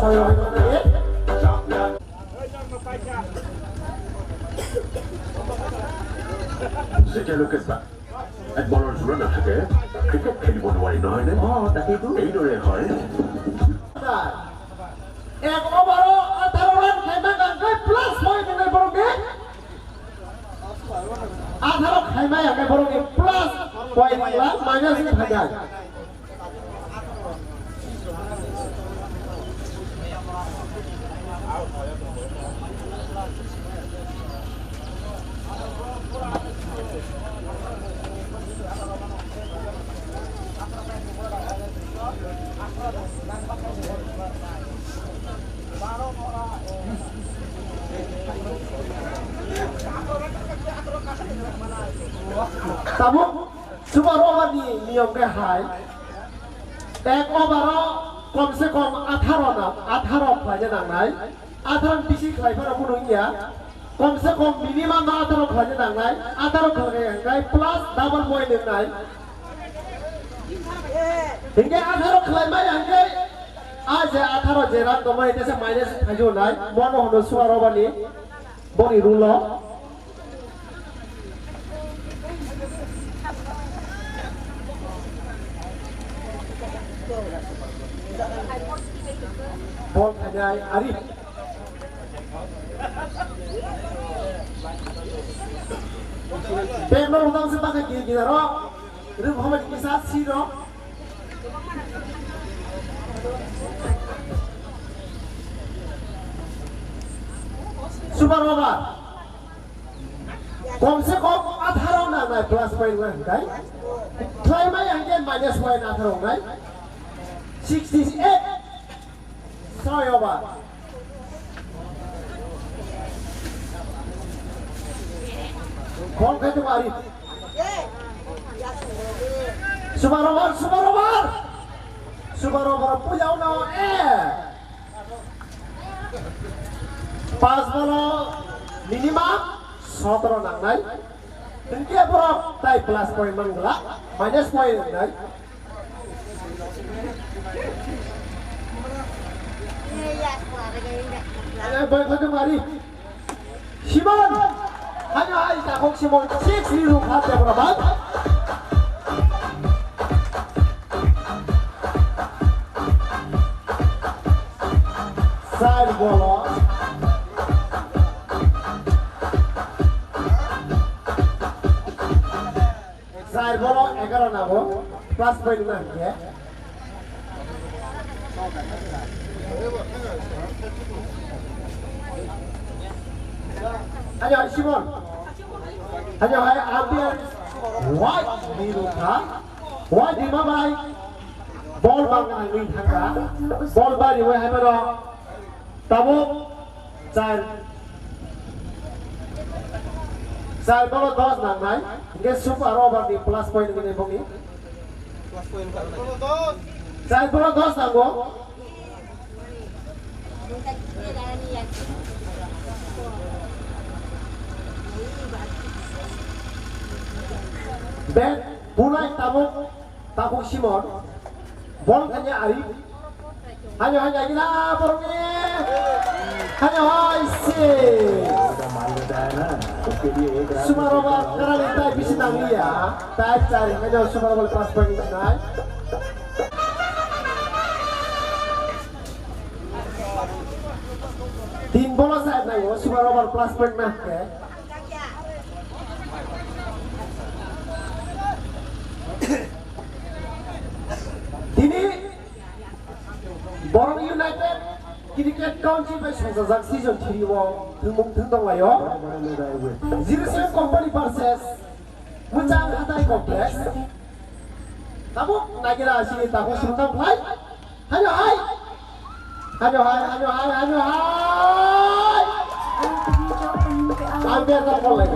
soi rok. Sejalo kesa, ek bolon sura na thake, cricket khelibo nwari, nohoi ne? Oh, takeito. Ei dore hoi. Ek over o atharo run khaima kangkhe plus point wngnai borok ni. Atharo khaima yangkhe borok ni plus point wngla minus ni phaikha. Tabuk super over ni niyom khe hai, ek over o kom se kom atharo na, atharo khlaina nangnai, atharo ni bisi khlai phano phano wngya, kom se kom minimum no atharo khlaina nangnai, atharo khlai khe plus double point wngnai. Hinkhe atharo khlaimai hinkhe a je atharo je run tongmani tesa minus thaijo nai, mono hwnwi super over ni boni rule o. Bol khainai ari. Bag no hwnwi se bakha gini gini aro. Rwng hamani kisa siro. Super over. Kom se kom atharo nangnai plus point ma hwnkhe. Khlai maya hwnkhe minus point atharo wngnai. Sixty eight. Soi over. Kom khe tu ari. Super over, super over. Super over puya uno, eh. Pas bolo minimum sotoro nangnai. Hwnkhe borok tai plus point manglak, minus point wngnai. Ane bai khatung ari. Simon! Hanya hai takhuk Simon six ni rukha tebra bang. Side bolo. Side bolo egaro nago. Plus point na hwnkhe. Ayo, Simon. Ayo, hai, ambience. Wai, ni rukha. Wai, di ma bai. Bol bang nang ni thangka. Bol bari wai hai maro. Tabuk char, char bolo dos nangnai, hingke super over ni plus point hingke boni. Char bolo dos nango. Ben, bulai tabuk. Takhuk Simon, bol kanya ari. Hanyo hanyo gina borokni. Hanyo hai si. Sumaroba karani tai bisi nangliya. Tai chari hanyo sumaroba plus point nai. Tin bola side nai o sumaroba plus point na ke. Tini Borok United Cricket Council bai songchajak season three o thwngmung thwng tonglaio. Zero seven Company versus Mwchang Hatai Complex. Tabuk nagira si tabuk sumtang phai. Hayo hai. Hayo hai, hayo hai, hayo hai. Ang biar tak boleh.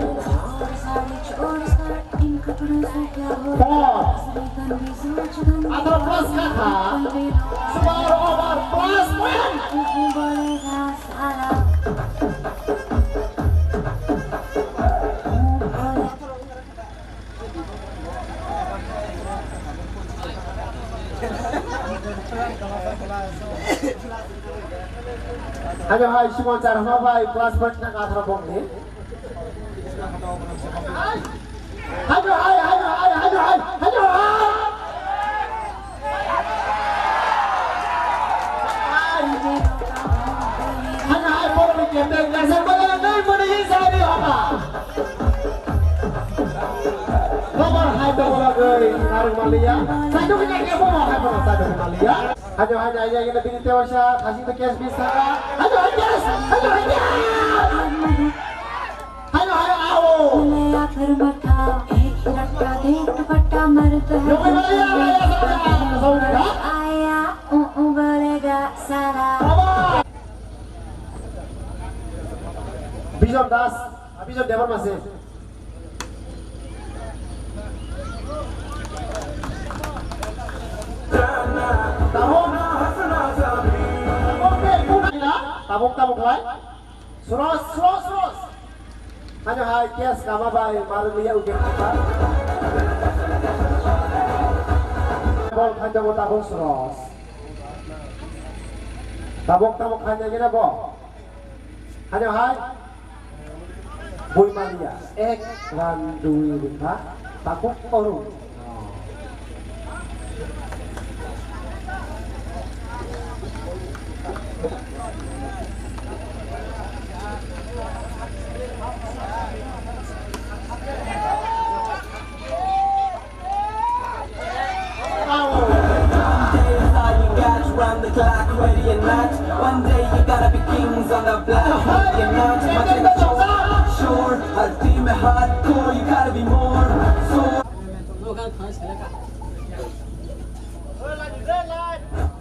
Four. Atau plus kata. Super over plus point. Hayo hai Simon Charma bai plus point na atharo bongni. Hayo hai, hayo hai, hayo hai, hayo hai. Hayo hai, borok ni captain, nasa bala nai mani hi sari hapa. Nobar hai to bola goi, narung malia. Satu kita ke bola hai bola satu malia. Hajo hajo aja kita bini tewasa, kasih to cash bisa. Hajo hajo, hajo hajo. Hajo hajo, ao. Nobar malia, malia, malia. Bijon Das, Bijon Debbarma se. Tabuk. Tabuk, tabuk lai. Suros, suros, suros. Hanya hai, kias kama bai, maru liya uge kata. Bol khanjabo tabuk suros. Tabuk, tabuk khanya gina bo. Hanya hai. Bui maliya. Ek ran dui rikha. Takuk oru. One day you gotta be kings on the block. You're not much in the show. Sure, our team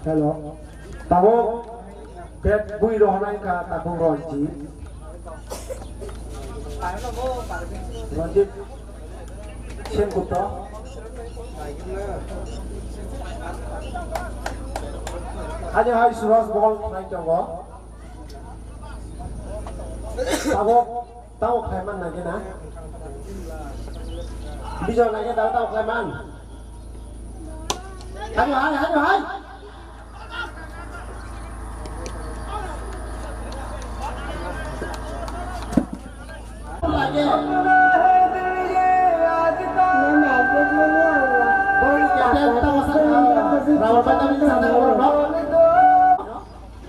Hello. Tabuk bet bui rohonai ka tabuk Ronjit. Ronjit Sengkupto. Ani hai Suraj bol khlai tongo. Tabuk Tamo khlai man nangkhe na? Bijor nangkhe da tamo khlai man. Hajo hai, hajo hai. Lage. Bol kya tamo sa. Rawa bata bin sa na bol no.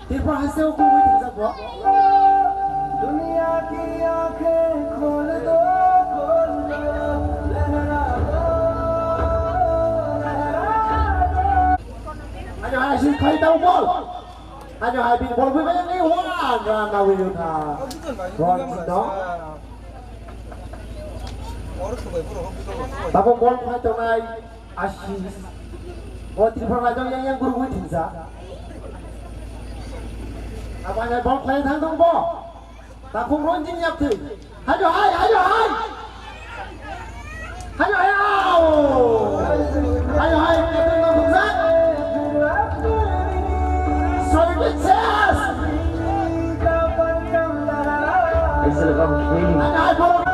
Tripura hai se o kubui thwijak bo. Hajo hai si khai tau bol. Hajo hai bin bol bui bai ni wa ga na wi tha. Bol no. Tabo bol khai tongnai. Asis. O Tripura raijak yang yang gurugwi thwngsa. Abo hai bol khlai thang tong bo. Takhuk Ronjit yaptwi. Hajo hai, hajo hai. Hajo hai, au. Hajo hai, captain no thwngsa. Sorry, success. Hajo hai, bol.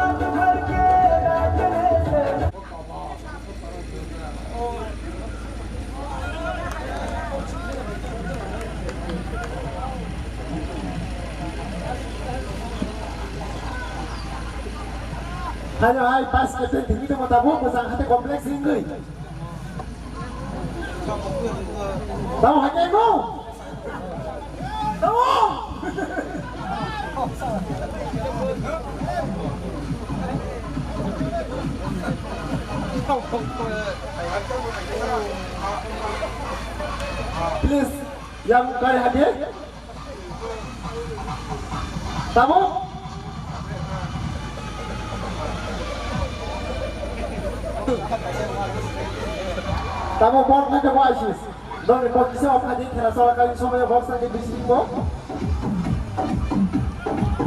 Hajo hai, vice captain thwngwi tongma tabuk, bwsang hate complex ringwi. Tamo hai khe no? Please, yang kari hadi. Tamo? Tamo bol khaja bo Asis. Nokni bol kisa o khaji khela cholakani somoyo bol sakni bisingbo.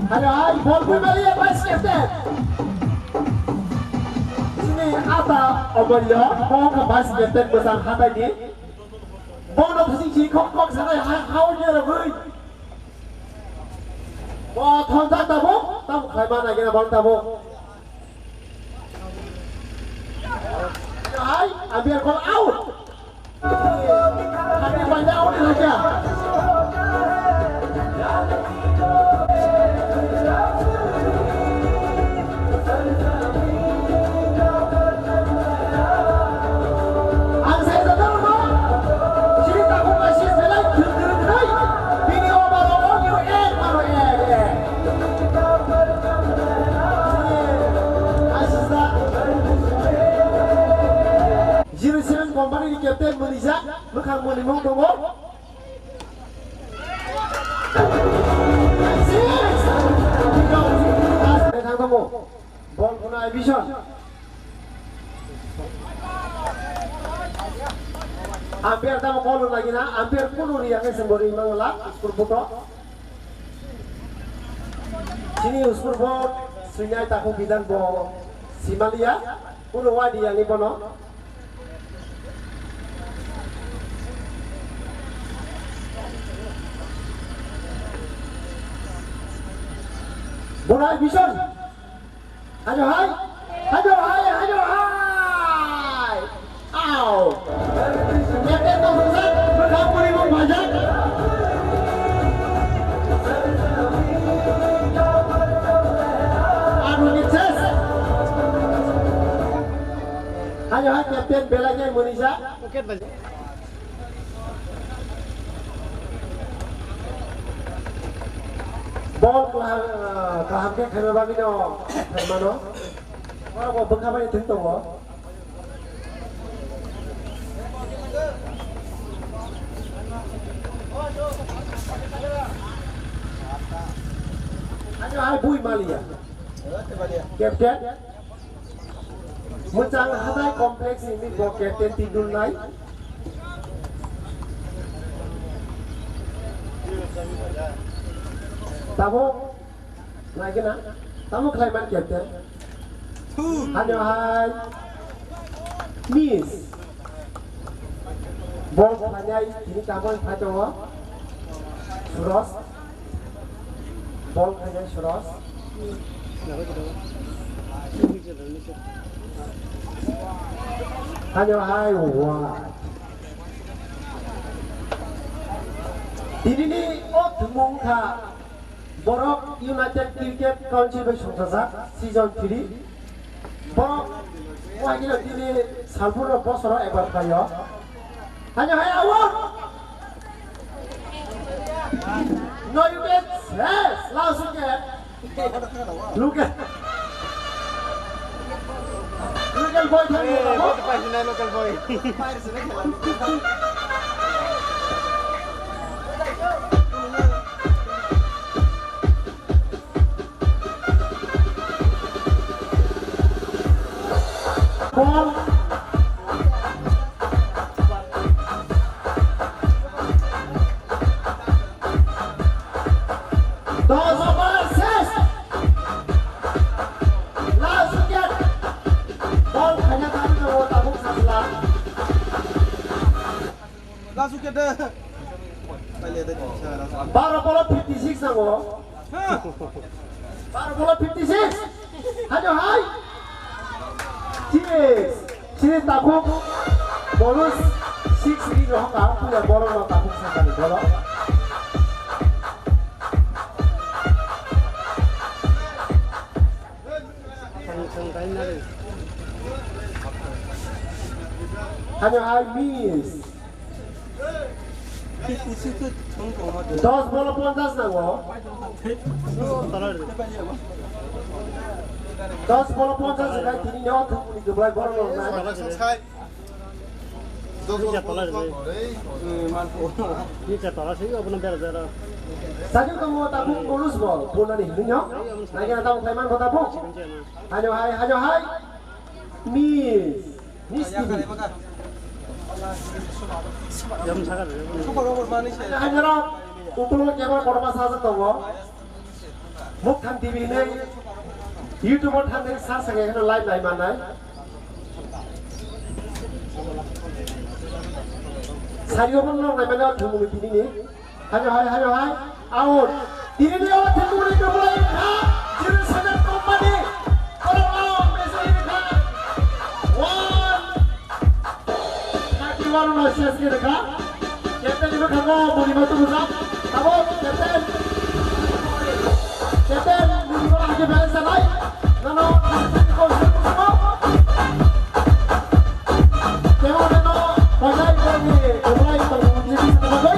Halo hai bol bui mali ya vice captain. Sini ata omoyo bol ka vice captain bwsang hatai di. Bol no thusing si khok khok sanai ha hao ni rogui. Bo thon tak tabo, tamo khai mana gina bol tabo. Hai, ambil call out. Hati panjang out ni raja. Ang saya tahu no. Sini tak buka sis belai. Bini over o only ek mano ek ek. Zero seven company ni captain mwnijak, mwkhang mwnimung tongo. Thang tongo. Bol khuna Vision. Umpire tamo bol lagina, umpire kunu riya khe se bori mangla, scoreboard o. Sini scoreboard swinai takhuk bidan bo simaliya, kunu wadi yani bono. Bonai Vision. Hajo hai! Hajo hai! Hajo hai! Au! Captain tong suksa, bwkha puri mung bhajak. Anu ni ses. Hajo hai captain belai khe mwnisa. Bol kaham, kaham khe khaima bagwi no khaimano. Borok bo bwkha bai thwng tongo. Ani hai bui maliya. Captain. Mwchang Hathai Complex ni bo captain twi dulnai. Tabuk naikhe na? Tamo khlai man captain? Hano hai. Miss. Bol khlainai tini tabuk phai tongo. Suros. Bol khainai Suros. Hano hai wa. Tinini o thumung kha borok United Cricket Council bai songchajak season three. Borok wahino tini salpurno bosoro ebar khlaio. Hanya hai awo. No, you get yes, last wicket. Look at local boy thang. Local boy. Bol. Dos over ses. Last wicket. Bol khaina tabuk tabuk sajla. Last wicket de. Baro bolo fifty six nango. Baro bolo fifty six. Hajo hai. Six. Sini takuk. Bonus six ni rohka. Puya bolo no takuk sakani bolo. Hajo hai miss. Dos bolo ponchas nango. Dos bolo ponchas nango, tini no thumuni dublai borok rok nai. Sajwk tongo tabuk bonus bol, bonani hinwi no. Naikhe na tabuk khlai man kho tabuk. Hajo hai, hajo hai. Miss, Miss T V. Yang sakar. Hai, hai, jora, ukulung kebra korma saja tongo. Muktham T V hinwi YouTube o thangwi search khe kheno live nai manai. Sari o bono nai mano thumuni tini ni. Hajo hai, hajo hai. Out. Tini ni o thumuni kwplai kha. Zero seven company. Oro o message kha. One. Thirty-one no ses khe kha. Captain ni bwkhango boni ma tubujak. Tabuk captain. Captain ni bwkhango hake balance janai. Nono captain ni kok se tubujak. Kemo nono bajai boni oblai tong ni bisa tabuk.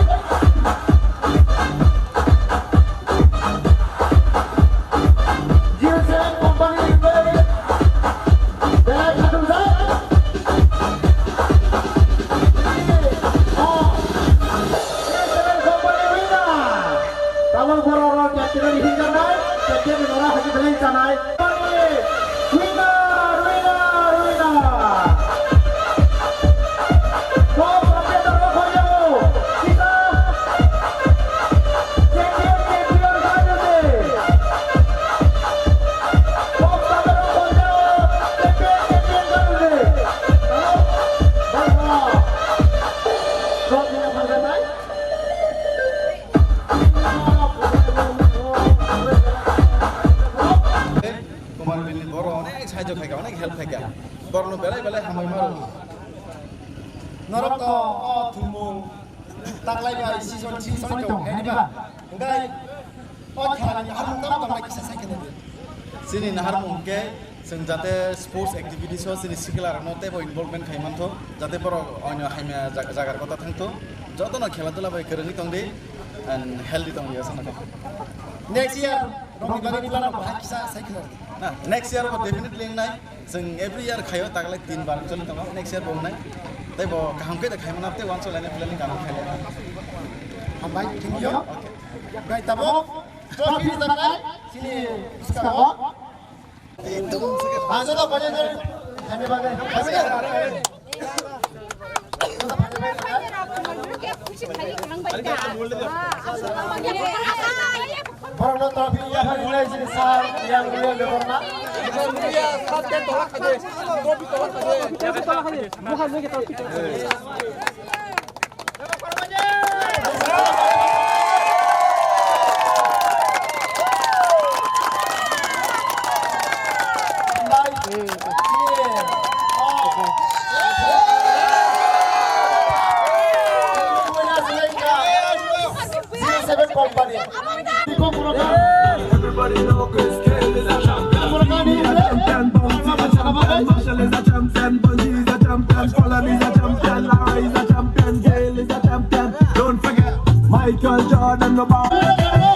Jio Seven company ni belai khatung jak. Oh, Jio Seven company winner. Tabuk borok rok captain ni hinjanai, captain ni nora hagi belai chanai. Winner, winner, winner. Bo champion rok hoyo. Kita champion, champion hoyo de. Bo champion rok hoyo. Champion, champion hoyo de. Hello. Bye bye. Rok ni phang janai. Kumar Bini borok onek sahajyo khaika, onek help khaika. Borokno belai belai hambai maro. Norok to o thumung taklai bai season three soi tong, hai diba? Hingkai o khelani naharmung tamo tong bai kisa sai kheno di. Chini naharmung khe chwng jate sports activities o chini sikla rokno teibo involvement khai mantho, jate borok oino hamya jag-, jagar kota thangtho, jotono khela dula bai kwrwngwi tongdi and healthy tongdi aswk. Next year rokni bagwi plan rok bahai kisa sai kheno di. Na, next year bo definitely wngnai. Chwng every year khaio, taklai tin bar choli tongo, next year bo wngnai. Tei bo kaham khe de khaimano, tei uansuk lainai planning kaham khailai. Hambai, thank you. Okay. Gai tabuk trophy rijak nai chini bwskango. Borokno trophy yaphar rinai sini sir, yang real development. Everybody know Chris Gayle is a champion. Marshall is a champion, Bunji is a champion, Fallon is a champion, Lara is a champion, Gayle is a champion. Don't forget Michael Jordan, nobody.